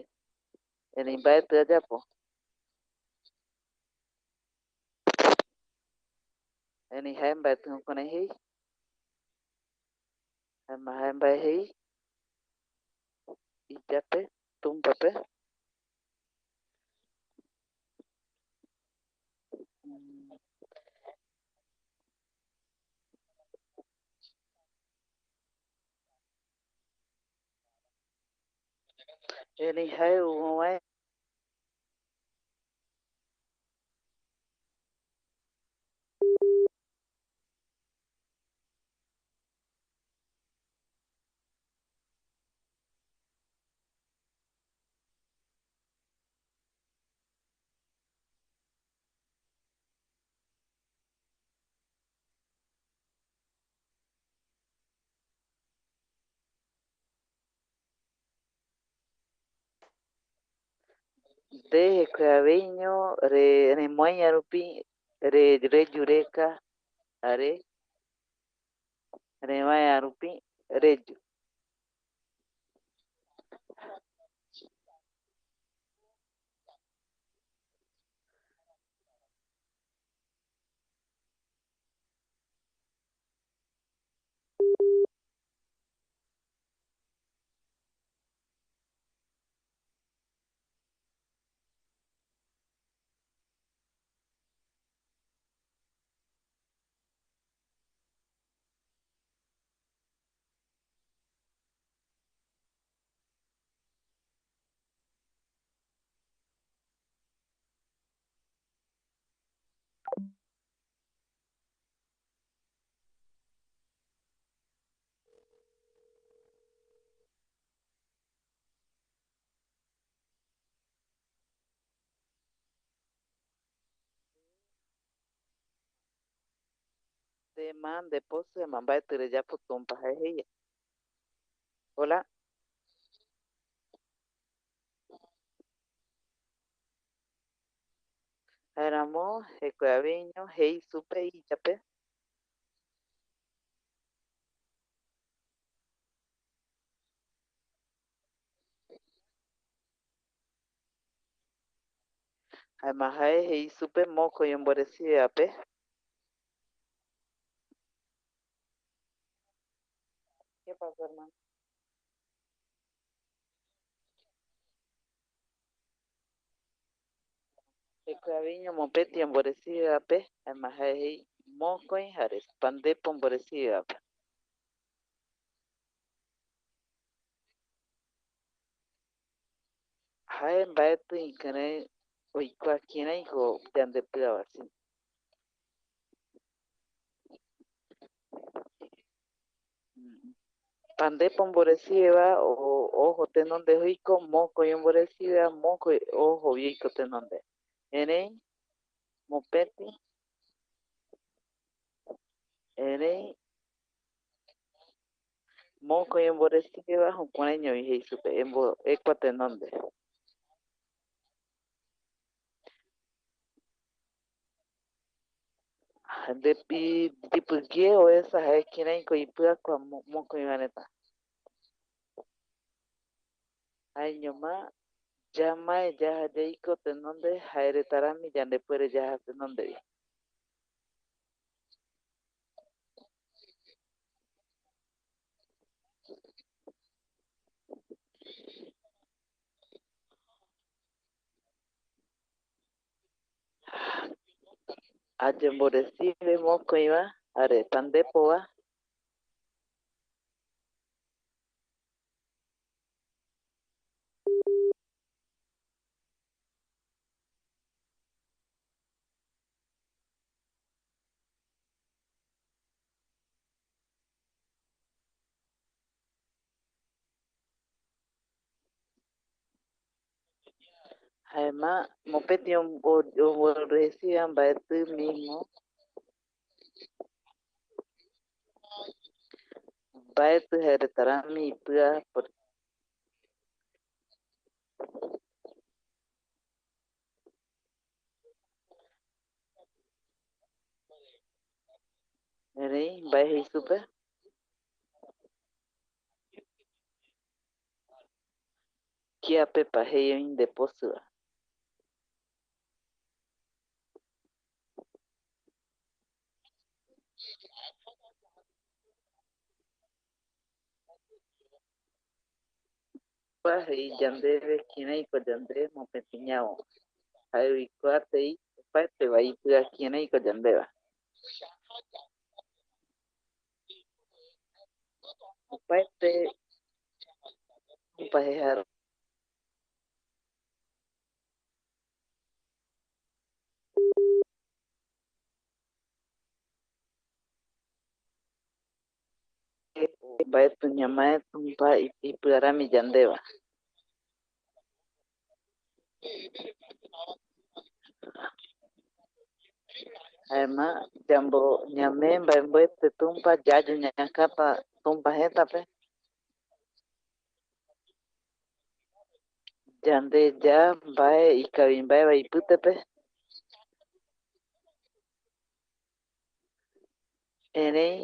erei mbaetɨ ayapo." Erei jae mbaetɨ jukurai jei. Jaema jae mbae jei iyape Tumpape. Erei jae ou ovae. Nde jekuaeveiño re-, remoaïa rupi re-, reyureka, jare revaea rupi reyu. Ema nde posi, ema mbaeti reyapo, Tumpa jae jei. Hola. Jaeramo jekuaeño jei supe iyape. Jaema jae jei supe mokoi omboresivevape. ¿Qué pasó, hermano? Jekuaeño mopeti omboresivevape, jaema jae jei mokoi jare pandepo omboresivevape. Jae mbaeti ikirei oikua kiraiko yande pïa va, si. Pandepo omboresiveva o-, ojo tenonde oiko, mokoi omboresiveva, mokoi ojo vi oiko tenonde. Erei mopeti, erei mokoi omboresiveva, jukuraiñovi jei supe, embo-, ekua tenonde. Nde iyipiguie oesa jae kiraiko ipïa kua mo-, mokoi va reta. Jaeñoma ñamae yaja yaiko tenonde, jae reta rami yandepuere yaja tenonde vi. Ayemboresive mokoiva jare pandepova. Jaema mopeti om-, o-, omboresiva mbaeti mismo. Mbaeti jae reta rami ipïa, por-, erei mbae jei supe? Kiapepa jei oï nde posïva? Kua jei yandeve kiraiko yande mopeti ñavo. Jae oikuatei opaeteva ipïa kiraiko yandeva. Opaete Tumpa jehara. Mbaeti ñamae Tumpa i-, ipïarami yandeva. Jaema yambo-, ñamee mbaemboete Tumpa, yayu ñakata Tumpa jëtape. Yande ya mbae ikavi mbaeva ipytepe. Erei,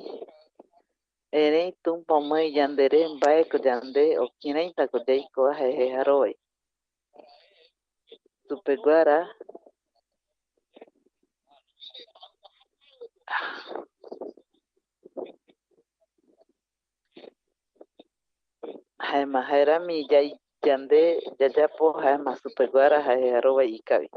erei Tumpa omoĩ yandere mbaeko yande o kiraitako yaiko jae jejarovai. Supeguara, jaema jaerami yai-, yande yayapo, jaema supeguara jae jejarovai ikavi.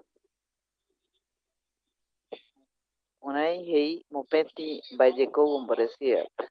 Kurai jei mopeti mbaeyekou omboresivape.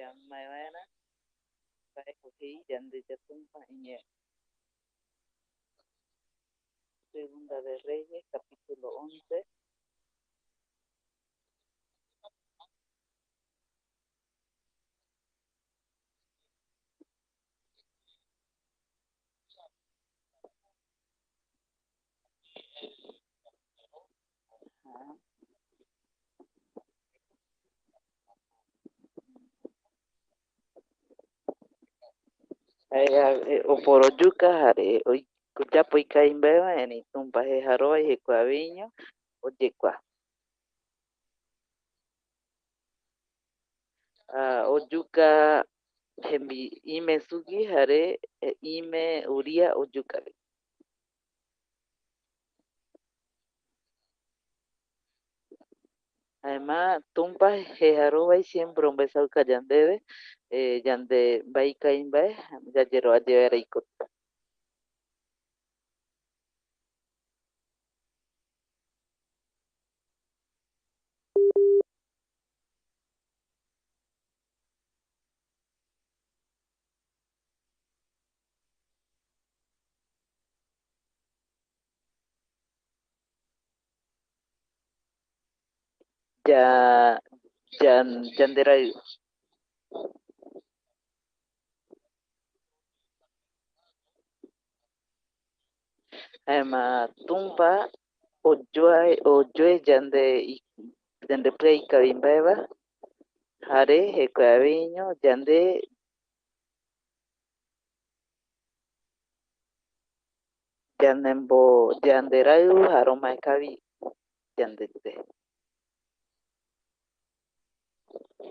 ñamae vaera, mbaeko jei Yandeya Tumpa iñee. Segunda de Reyes, capítulo once. Jae, eh, oporoyuka jare oi-, oyapo ikavi mbaeva, erei Tumpa jejarovai jekuaeño oyekua. Ah, oyuka jembi-, ime sugui jare, eh, ime Uría oyukagui. Jaema Tumpa jejarovai siempre omboesauka yandeve, eh, yande mbae ikavi mbae yayerovia vaera ikotɨ. Ya, ya, yanderaɨ. Jaema Tumpa oyoae, oyoe yande i-, yande pɨa ikavi mbaeva, jare jekuaeño yande Yandembo-, yanderaɨu jaromae kavi yandete.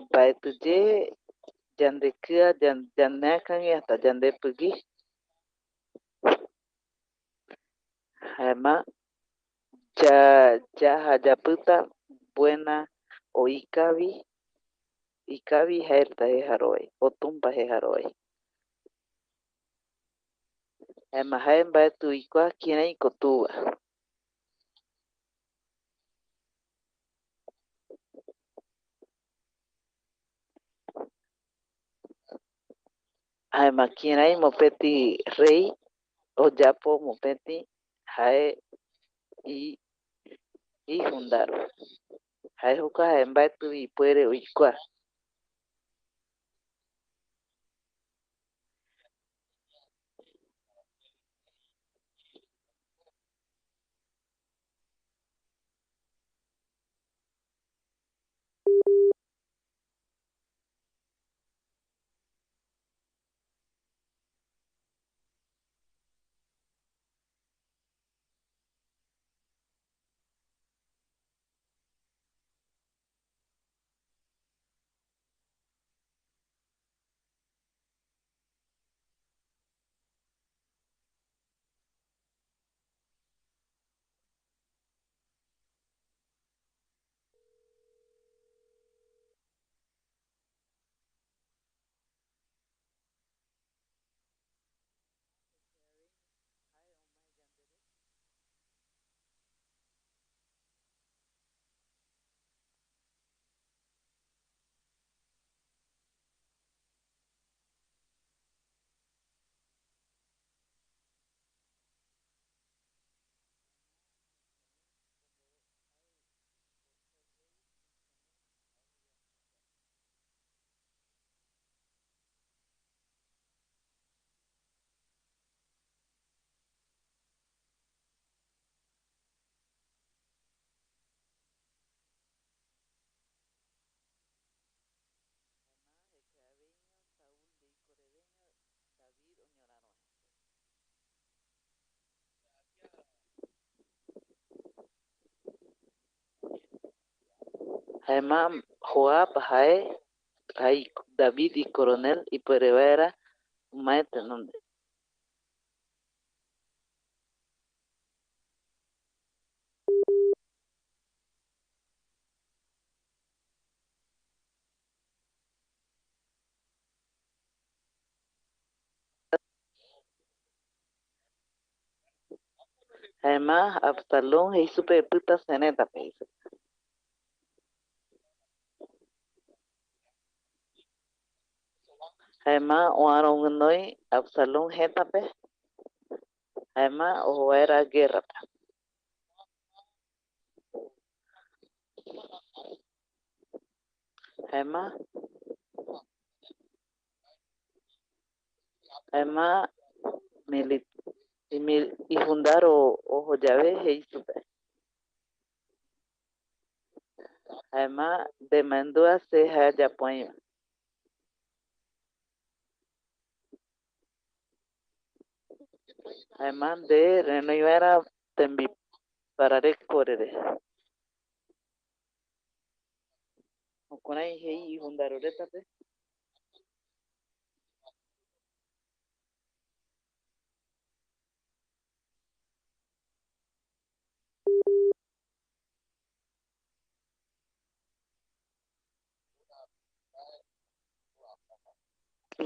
Mbaetɨ ye yandekɨa, yan-, ñaneakagui hasta yandepɨgui. Jaema ya-, yaja yapɨta buena o ikavi, ikavi jaereta jejarovai, o Tumpa jejarovai. Jaema jae mbaetɨ oikua kiraiko tuva. Jaema kirai mopeti rei oyapo mopeti jae i-, ijundaru. Jae jokua jae mbaetɨ ipuere oikua. Jaema Joab jae, jae David icoronel, ipuere vaera omae tenonde. Jaema Absalón jei supe: "Epɨta serëtape", jei supe. Jaema oarö guinoi Absalón jëtape, jaema ojo vaera guerrape. Jaema, jaema mili-, imi-, ijundaro ojo yave jei supe: Jaema nde maendua se jae ayapo aïva. Jaema nde renoi vaera tembipararekore re. Jukurai jei ijundaro retape.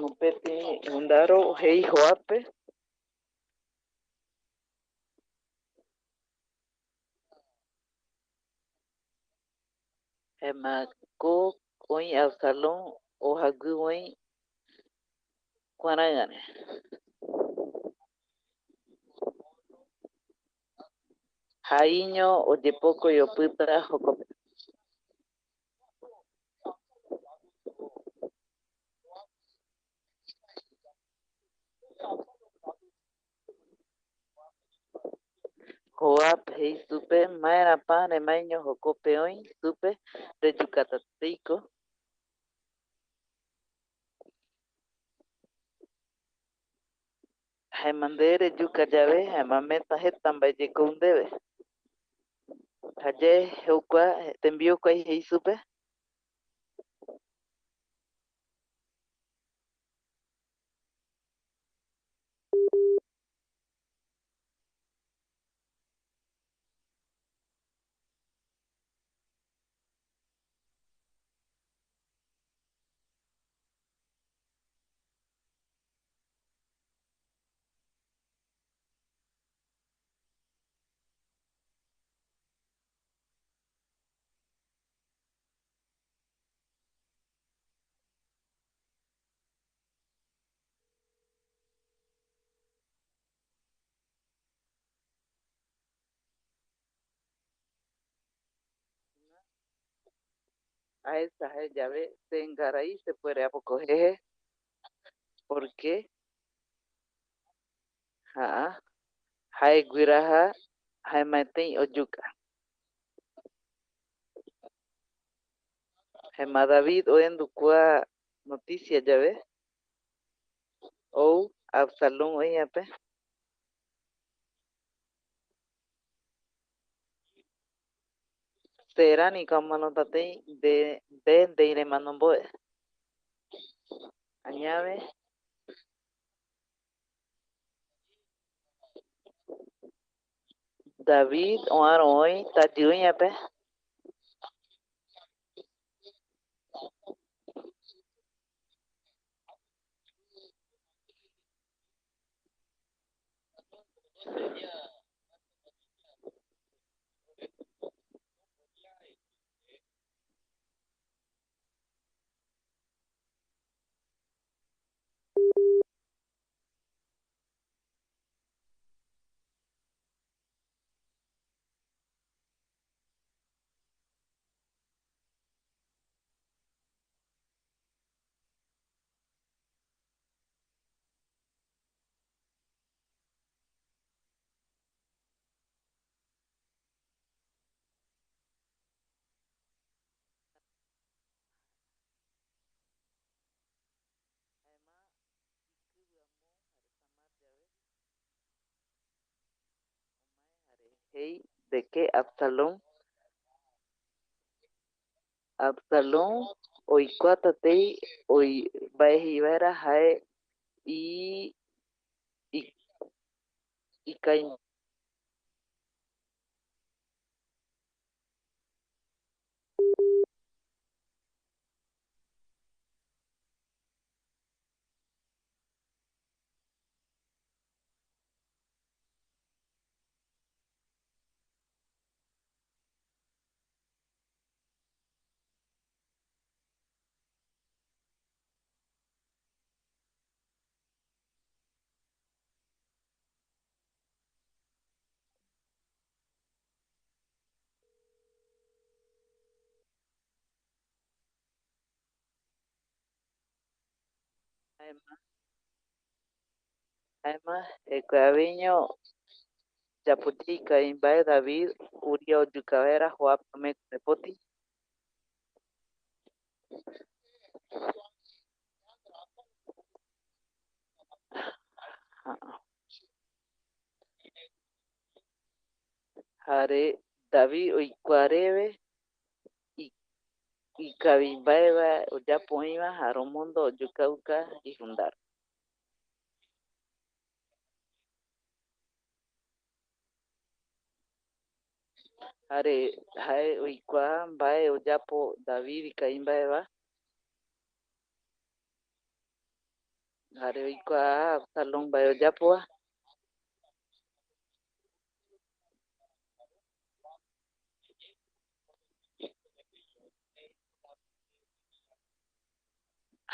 Mopeti ijundaro jei Joabpe. Jaema ko oï Absalón ojagüi oï kuaraüare. Jaiño oyepokoi opyta jokope. Joab jei supe: "Maerapa remaeño jokope oï supe, reyukata teiko. Jaema nde reyuka yave, jaema ameta jeta mbae yekou ndeve." Jayae jokua tembiu jokua jei supe. Aesa jae yave, se ngarai sepuere apoko jeje, porque ja'a, jae guiraja jaemaetei oyuka. Jaema David oendu kua noticia yave, ou Absalón oïape. Seraniko amomanota tei nde, nde ndeiremano mbo'e. Añave. David oarö oï tajy oïape. Jaema ikɨvɨ amo jare Tamar llave, omae jare jei de que Absalón, Absalón oikuata tei oi-, mbae jei vaera jae i-, i-, ikavi. Jaema, jaema jekuaeño yaputi ikavi mbae David Uria oyuka vaera Joab omeko depoti. Jare David oikuareve i-, ikavi mbaeva oyapo oïva, Jaromondo oyukauka ijundar. Jare jae oikuaa mbae oyapo David ikavi mbaeva. Jare oikuaa Absalón mbae oyapova.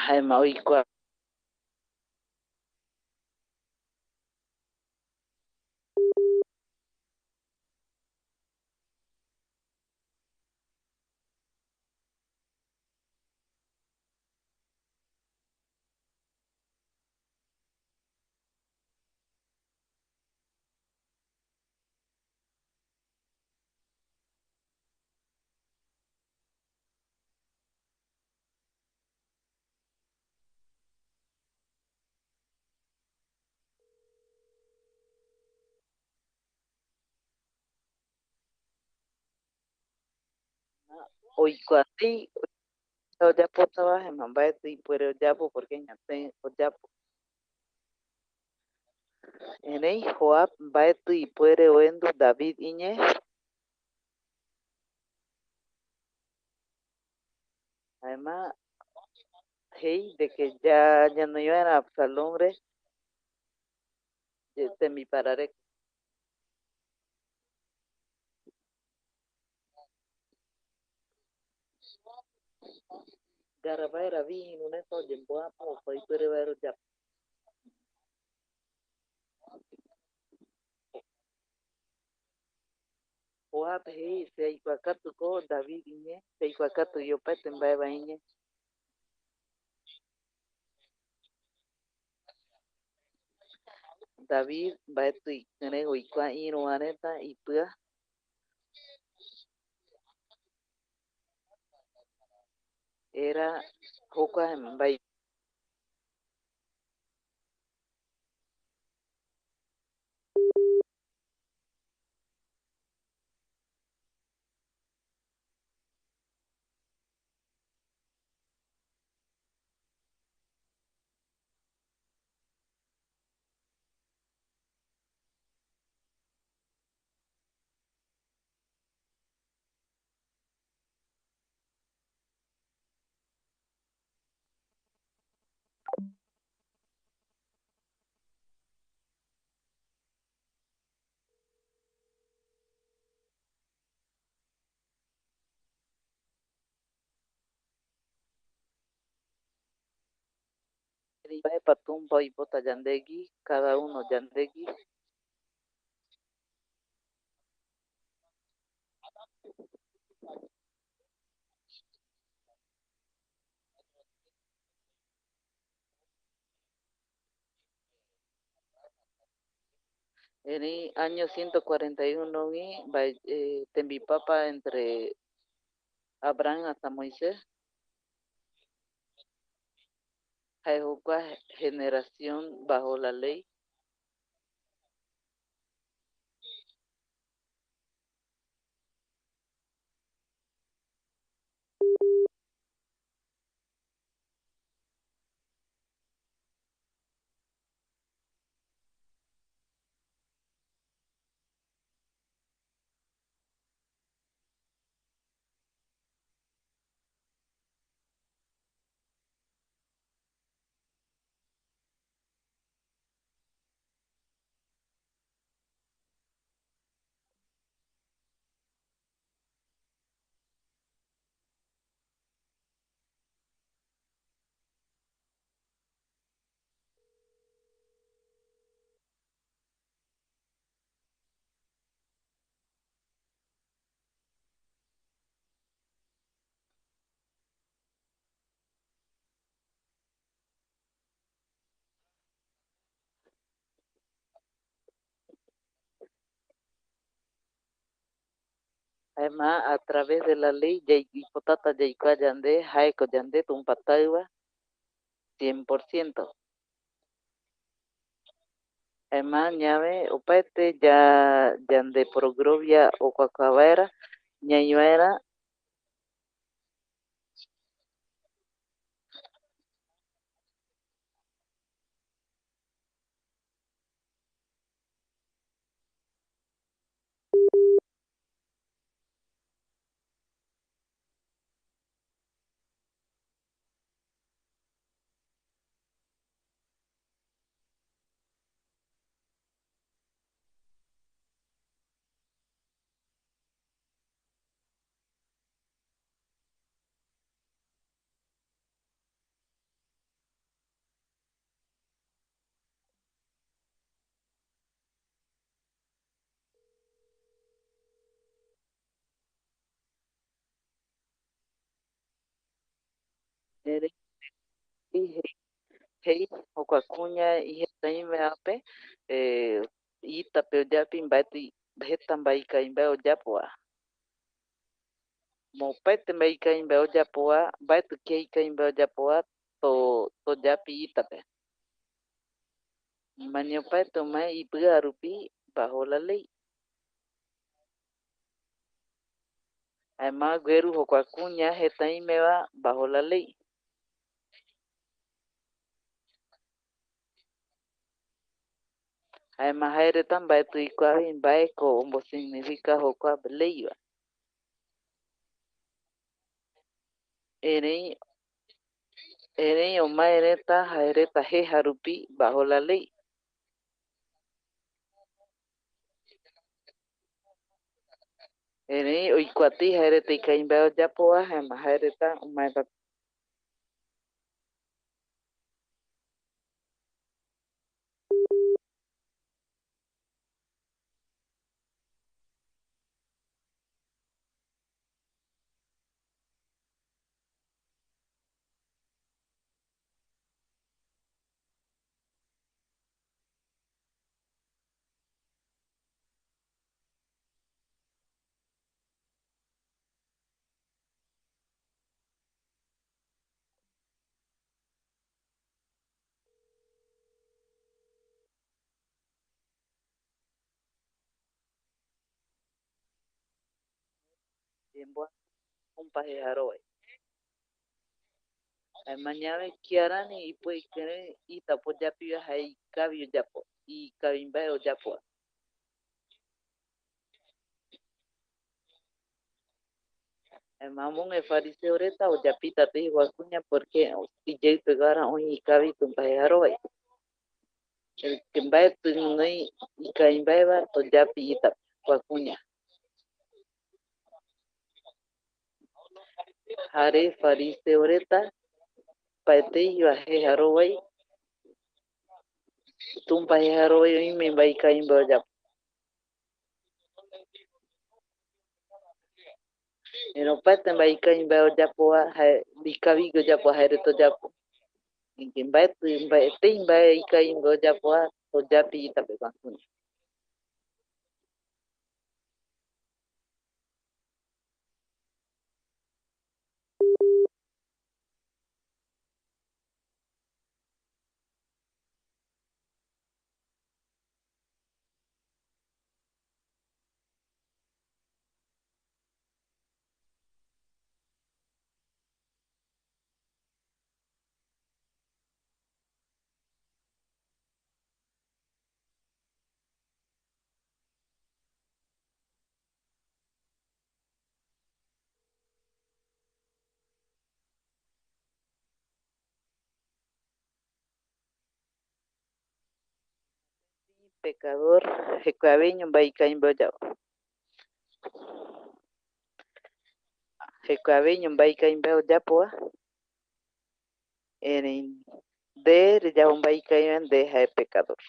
Jaema oikuaa. Oikuaa tei oyapotava, jaema mbaetɨ ipuere oyapo, porque ñatëi oyapo. Erei Joab mbaetɨ ipuere oendu David iñee. Jaema jei de que ya ñanoi vaera Absalón re ye-, tembiparareko. Ngara vaera vi irureta oyemboapo, opa ipuere vaera oyapo. Joab jei, se aikuakatu ko David iñee, se aikuakatu vi opaete mbae va iñee. David mbaetɨ ikirei oikua iru va reta ipɨa. Era jokua mbae. Mbaepa Tumpa oipota yandegui, cada uno yandegui. Erei año ciento cuarenta y uno gui mbae, eh, tembipapa entre Abraham hasta Moisés, jae jokua generación bajo la ley. Jaema a través de la ley yai-, oipotata yaikua yande, jaeko yande Tumpa Taɨva, cien por ciento. Jaema ñave opaete ya-, yande progrovia okuakua vaera, ñai vaera. Erei jei, jei jokua kuña ijetaimevape, eh, itape oyapi mbaetɨ jeta mbae ikavi mbae oyapova. Opaete mbae ikavi mbae oyapova, mbaetɨ kia ikavi mbae oyapova to-, toyapi itape. Maña opaete omae ipɨa rupi bajo la ley. Jaema gueru jokua kuña jetaimeva bajo la ley. Jaema jaereta mbaetɨ oikuavi mbaeko ombosignifica jokua leyva. Erei, erei omae reta jaereta jeja rupi bajo la ley. Erei oikuatei jaereta ikavi mbae oyapova, jaema jaereta omaeta. Yemboa Tumpa jejarovai. Jaema ñave kiarani ipuere ikirei itape oyapiva jae ikavi oyapo, ikavi mbae oyapova. Jaema amogue fariseo reta oyapita tei jokua kuña, porque iyeipe guara oï ikavi Tumpa jejarovai. El que mbaetɨ guinoi ikavi mbaeva, toyapi itape kua kuña. Jare fariseo reta, opaeteiva jejarovai, Tumpa jejarovai oime mbae ikavi mbae oyapo. Erei opaete mbae ikavi mbae oyapova, jae ikavigui oyapo, jaereta oyapo. Mbaetɨ, mbaetei mbae ikavi mbae oyapova, oyapi itape kua kuña. Pecador jekuaveño mbae ikavi mbae oyapo. Jekuaveño mbae ikavi mbae oyapova. Erei nde reyapo mbae ikaviva, nde jae pecador.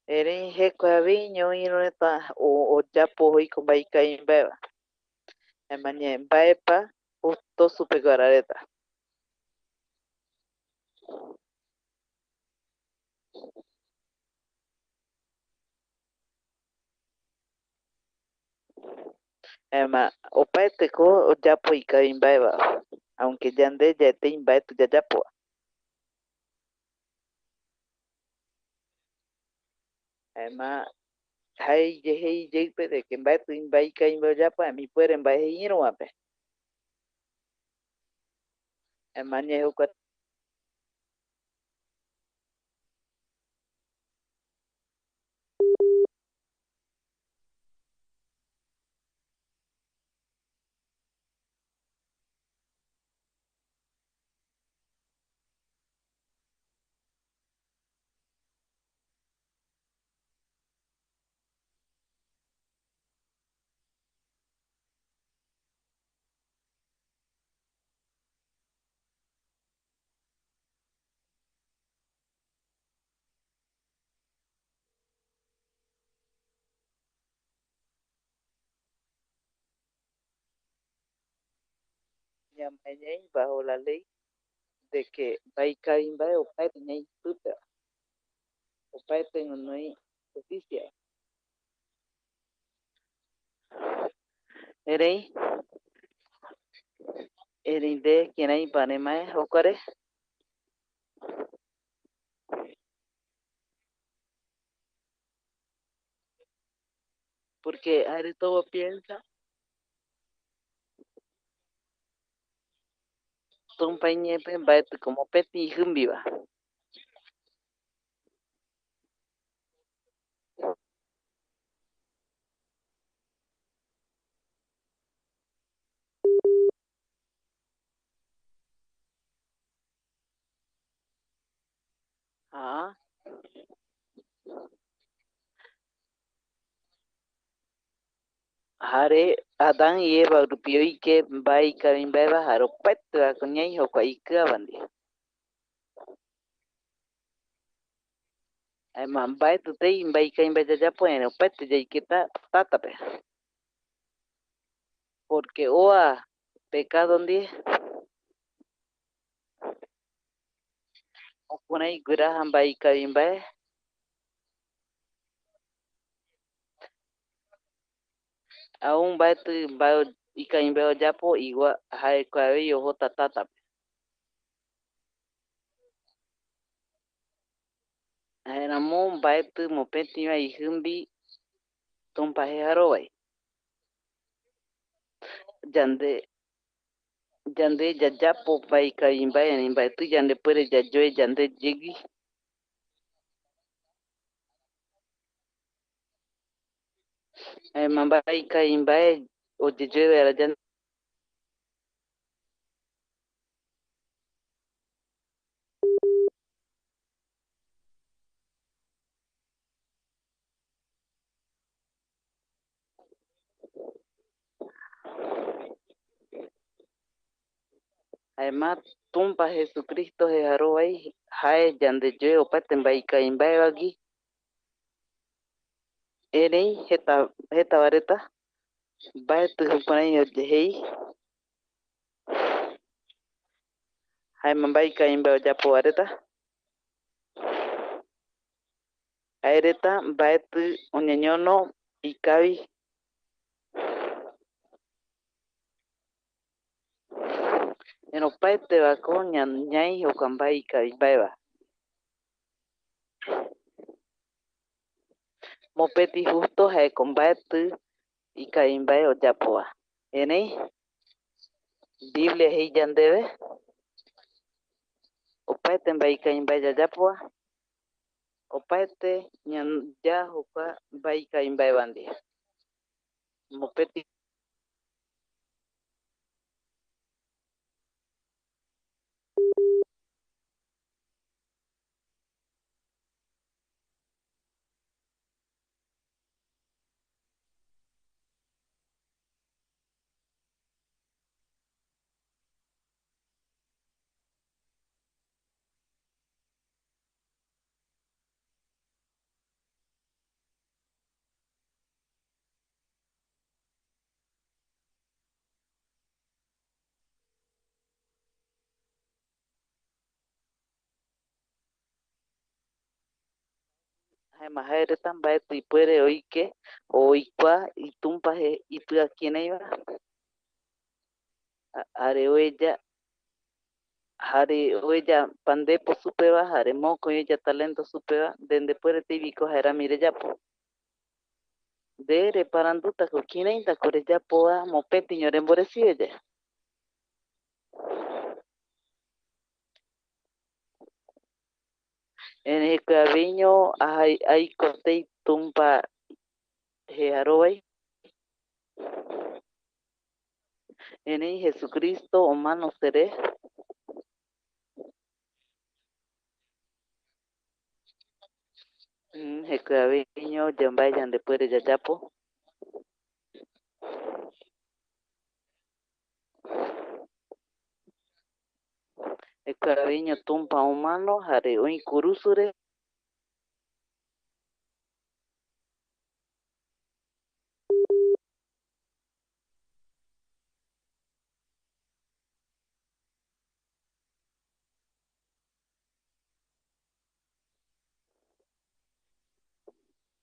Erei jekuaveño oïrö reta o-, oyapo oiko mbae ikavi mbaeva. Jaema ñae, mbaepa justo supeguara reta? Jaema opaeteko oyapo ikavi mbaeva, aunque yande yaetei mbaetɨ yayapo. Jaema jae jei jeipe de que mbaetɨ mbae ikavi mbae oyapo, jaema ipuere mbae jei ïruvape. Jaema añae jokua Ñamae ñai bajo la ley de que mbae ikavi mbae opaete ñai pɨpe, opaete guinoi justicia. Erei, erei nde kiraïpa nemae jokuare? Porque jae reta opa piensa Tumpa iñeepe mbaetɨko mopetï ijɨmbiva. Ah. Jare Adán y Eva rupi oike mbae ikavi mbaeva, jare opaetevako ñai jokua ikɨava ndie. Jaema mbaetɨ tei mbae ikavi mbae yayapo, erei opaete yaiketa tatape. Porque oa pecado ndie, jukurai guiraja mbae ikavi mbae. Aún mbaetɨ mbae ikavi mbae oyapo, igua jae kuavevi ojota tatape. Jaeramo mbaetɨ mopetïva ijɨmbi Tumpa jejarovai. Yande, yande yayapo mbae ikavi mbae, erei mbaetɨ yandepuere yayoe yande yegui. Jaema mbae ikavi mbae oyeyoe vaera yande. Jaema Tumpa Jesucristo jejarovai jae yandeyoe opaete mbae ikavi mbaevagui. Erei jeta, jetava reta mbaetɨ jukurai oye-, jei. Jaema mbae ikavi mbae oyapo va reta, jae reta mbaetɨ oñeñono ikavi. Erei opaetevako ña-, ñai jokua mbae ikavi mbaeva. Mopetï justo jaeko mbaetɨ ikavi mbae oyapova. Erei Biblia jei yandeve, opaete mbae ikavi mbae yayapova, opaete ña-, ya jokua mbae ikavi mbaeva ndie. Mopetï. Jaema jaereta mbaetɨ ipuere oike o oikua itumpa je-, ipɨa kïraiva. A-, jare oeya, jare oeya pandepo supeva, jare mokoi oeya talento supeva, nde ndepueretei viko jaerami reyapo. Nde reparandutako, kiraitako reyapova mopetiño remboresive yae. Erei jekuaeño ajai-, aiko tei Tumpa jejarovai. Erei Jesucristo omano sere. Mm, jekuaeño yambae yandepuere yayapo. Jekuaeño Tumpa omano jare oï kurusure.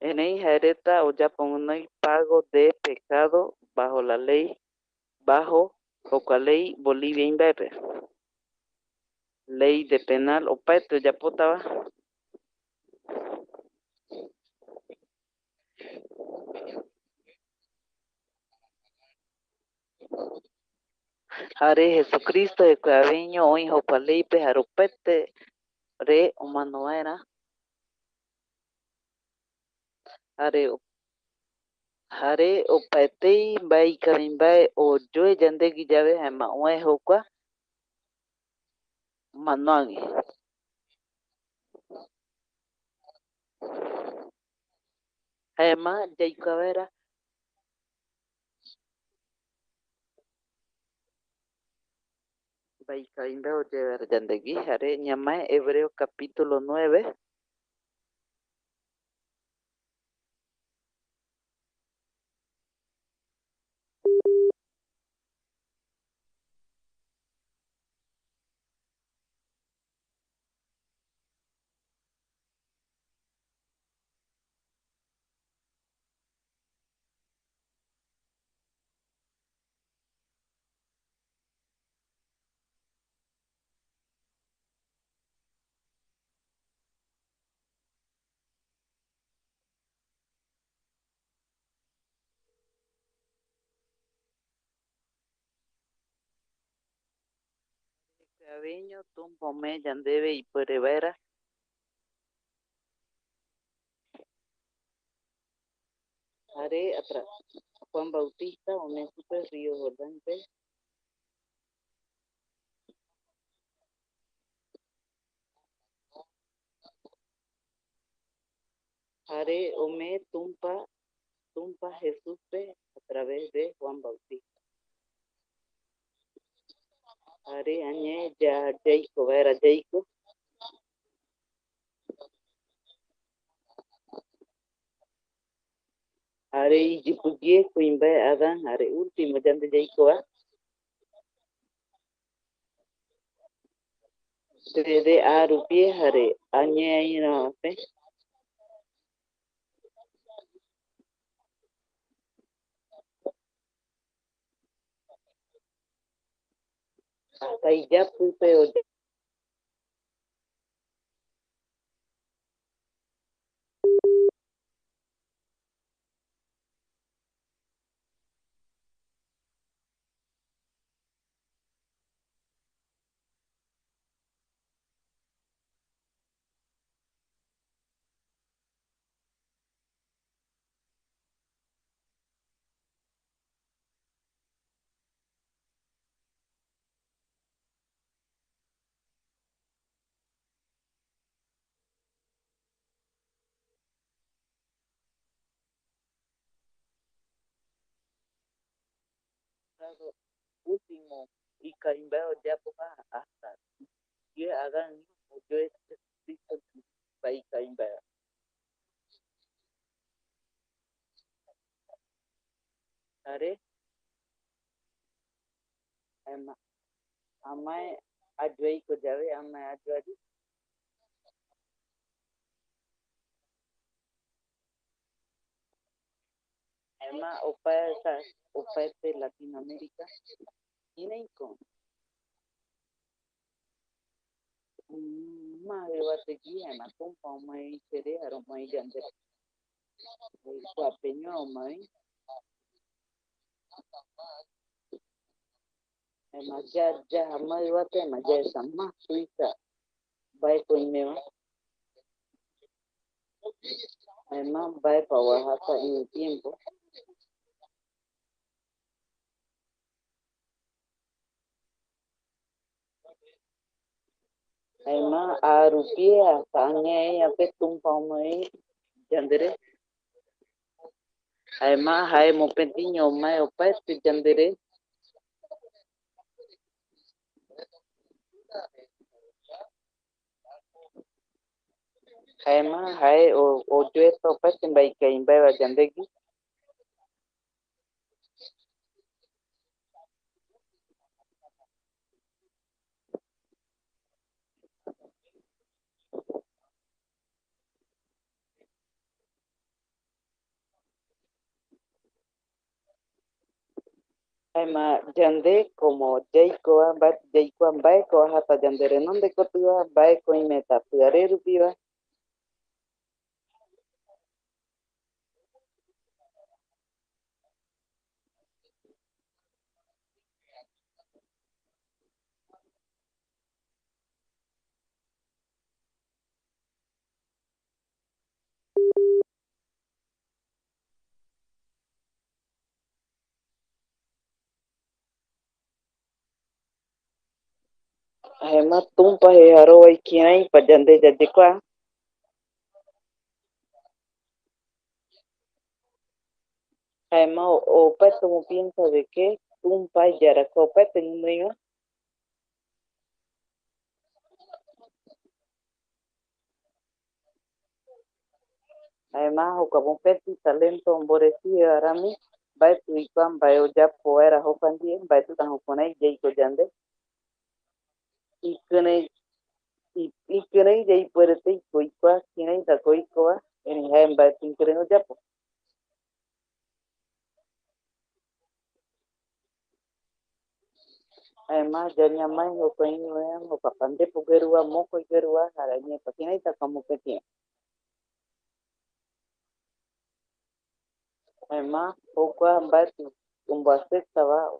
Erei jaereta oyapo guinoi pago de pecado bajo la ley, bajo jokua ley Bolivia imbaepe. Ley de penal opaete oyapotava. Jare Jesucristo jekuaeño oï jokua leype jare opaete re omano vaera. Jare, jare opaetei mbae ikavi mbae oyoe yandegui yave, jaema oe jokua manoagui. Jaema yaikua vaera mbae ikavi mbae oyoe vaera yandegui, jare ñamae Hebreo capítulo nueve. Ikaviño, Tumpa omee yandeve ipuere vaera. Jare atra-, Juan Bautista omee supe río Jordánpe. Jare omee Tumpa, Tumpa Jesuspe a través de Juan Bautista. Jare añae ya-, yaiko vaera yaiko. Jare iyupi ye kuimbae Adán, jare último yande yaikova. Tres D A rupi jare añae aïrava pe. Hasta iyapýpe oya-, Último, ikaimbae oyapo va hasta ye hagan oyoe Cristo va ikaimbae. Jare ama-, amae ayuaiko yave, amae ayuayu. Jaema opaeta, opaete Latinoamérica, kiraiko? Mm, ma jevategui, jaema Tumpa omoe ichera, jare omoe yandere. Kuapeño omoe. Jaema ya, ya jamai vate, jaema ya esa ma tuisa mbaeko oimeva. Jaema mbaepa oajata en el tiempo. Jaema arupi hasta añae ape Tumpa omoe yandere. Jaema jae mopetiño omae opaete yandere. Jaema jae o-, oyoeta opaete mbae ikavi mbaeva yandegui. Jaema yande como yaikova, mbae-, yaikua mbaeko oajata yande renonde kotigua, mbaeko oimeta piare rupiva. Jaema Tumpa jejarovai kiraipa yande yayekua. Jaema o-, opaete omopiensa de que Tumpa iyarako opaete guinoiva. Jaema jokua mopeti talento omboresive rami, mbaeti oikua mbae oyapo vaera jokua ndie, mbaetita jukurai yaiko yande. Ikirei, i-, ikirei yaipueretei oikua kiraitako oikova, erei jae mbaeti ikirei oyapo. Jaema ya ñamae jokua iñueva, jokua pandepo gueruva, mokoi gueruva, jare añeteko kiraitako mopetiva. Jaema jokua mbaeti omboaceptava.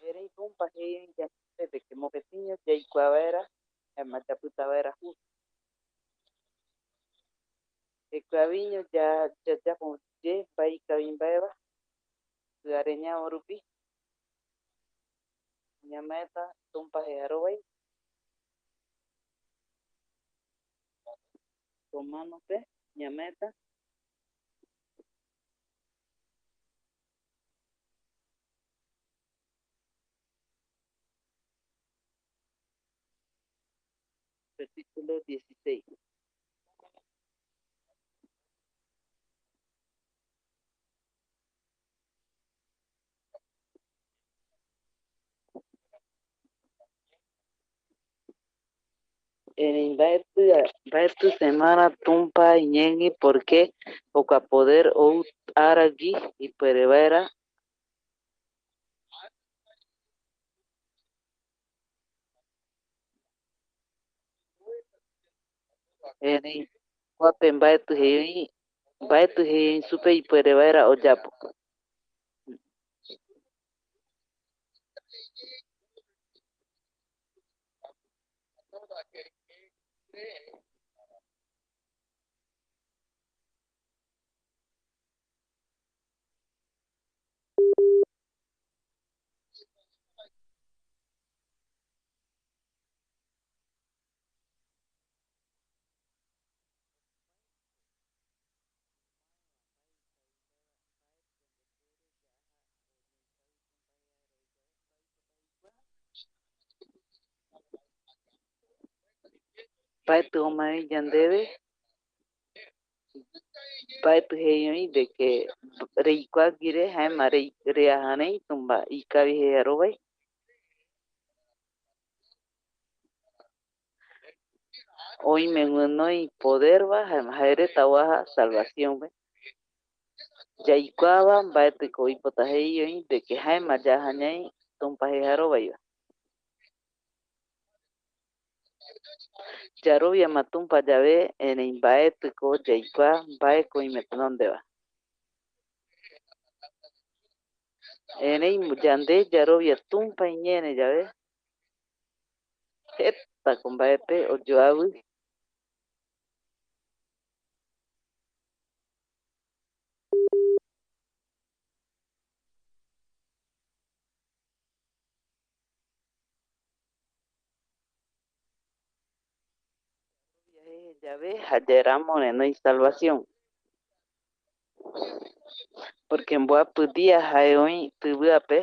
Erei Tumpa jei oï yandeve de que mopetiño yaikua vaera, jaema yapita vaera juu. Ikaviño ya-, yayapo ye mbae ikavi mbaeva, pyare ñavo rupi. Ñamaeta Tumpa jejarovai. Romanope ñamaeta. Versículo dieciséis. Erei mbaetɨ, mbaetɨ semana Tumpa iñeegui, porque jokua poder ou aragui ipuere vaera. Erei kuape mbaetɨ jei oï, mbaetɨ jei oï supe ipuere vaera oyapo. Mbaetɨ omae oï yandeve, mbaetɨ jei oï de que reikuaguire jaema rei-, reaja rei Tumpa ikavi jejarovai. Oime guinoi poderva, jaema jaereta oaja salvaciónpe. Yaikuaava mbaetɨko oipota jei oï de que jaema yaja ñai Tumpa jejarovaiva. Yaroviama Tumpa yave, erei mbaetɨko yaikua mbaeko oime tenondeva. Erei yande yarovia Tumpa iñeerë yave, jetako mbaepe oyoavɨ. Jeje yave, jayae ramo renoi salvación. Porque mboapɨ día jae oï tɨvɨape.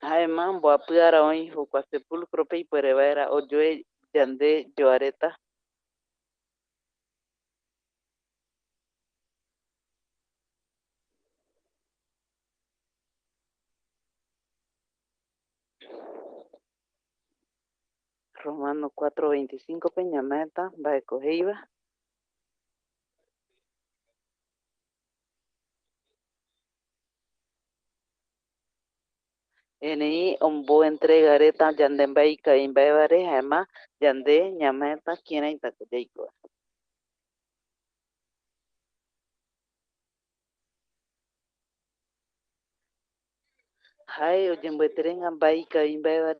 Jaema mboapɨ ara oï jokua sepulcrope ipuere vaera oyoe yande yoa reta. Romano cuatro veinticinco pe ñamaeta mbaeko jeiva. Erei omboentrega reta yande mbae ikavi mbaevare, jaema yande ñamaeta kiraitako yaikova. Jae oyemboeterega mbae ikavi mbaeva.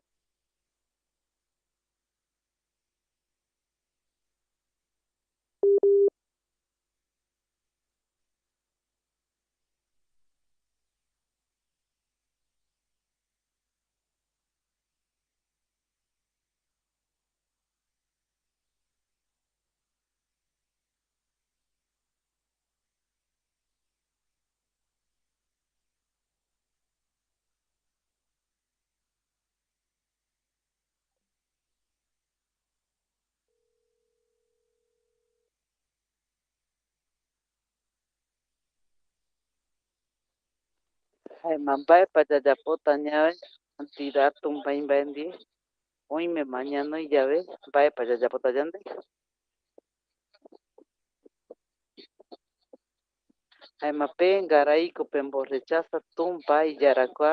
Jaema mbaepa yayapota ñave santidad Tumpa imbae ndie? Oimema ñanoi yave, mbaepa yayapota yande? Jaema pe ngaraiko pemborechaza Tumpa iyarakua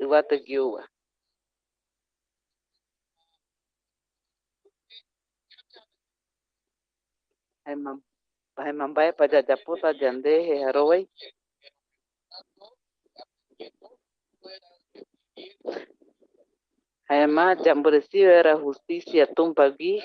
yvategui ouva. Jaema, jaema mbaepa yayapota yande jejarovai? Jaema yamboresive vaera justicia Tumpagui.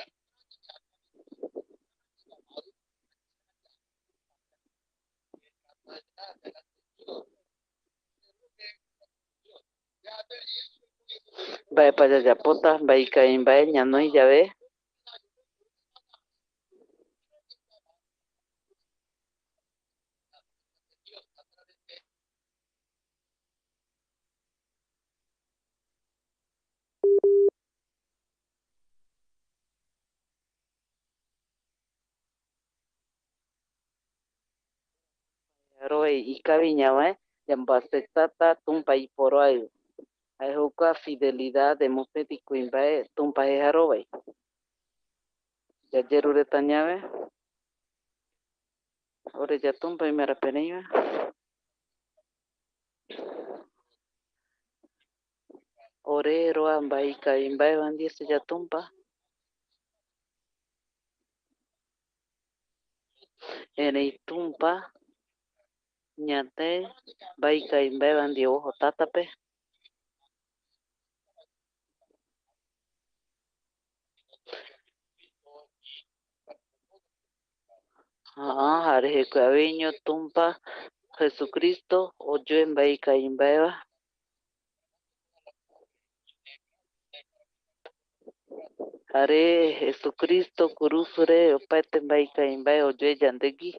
Mbaepa yayapota, mbae ikavi mbae ñanoi yave. Roe ikavi ñavae, yamboaceptata Tumpa iporoaiu. Jae jokua fidelidad de mopeti kuimbae Tumpa jejarovai. Yayeru reta ñave, ore ya Tumpa imerapereiva. Ore roa mbae ikavi mbaeva ndie seya Tumpa. Erei Tumpa ñande mbae ikavi mbaeva ndie ojo tatape. Aa, jare jekuaveño Tumpa Jesucristo oyoe mbae ikavi mbaeva. Jare Jesucristo kurusure opaete mbae ikavi mbae oyoe yandegui.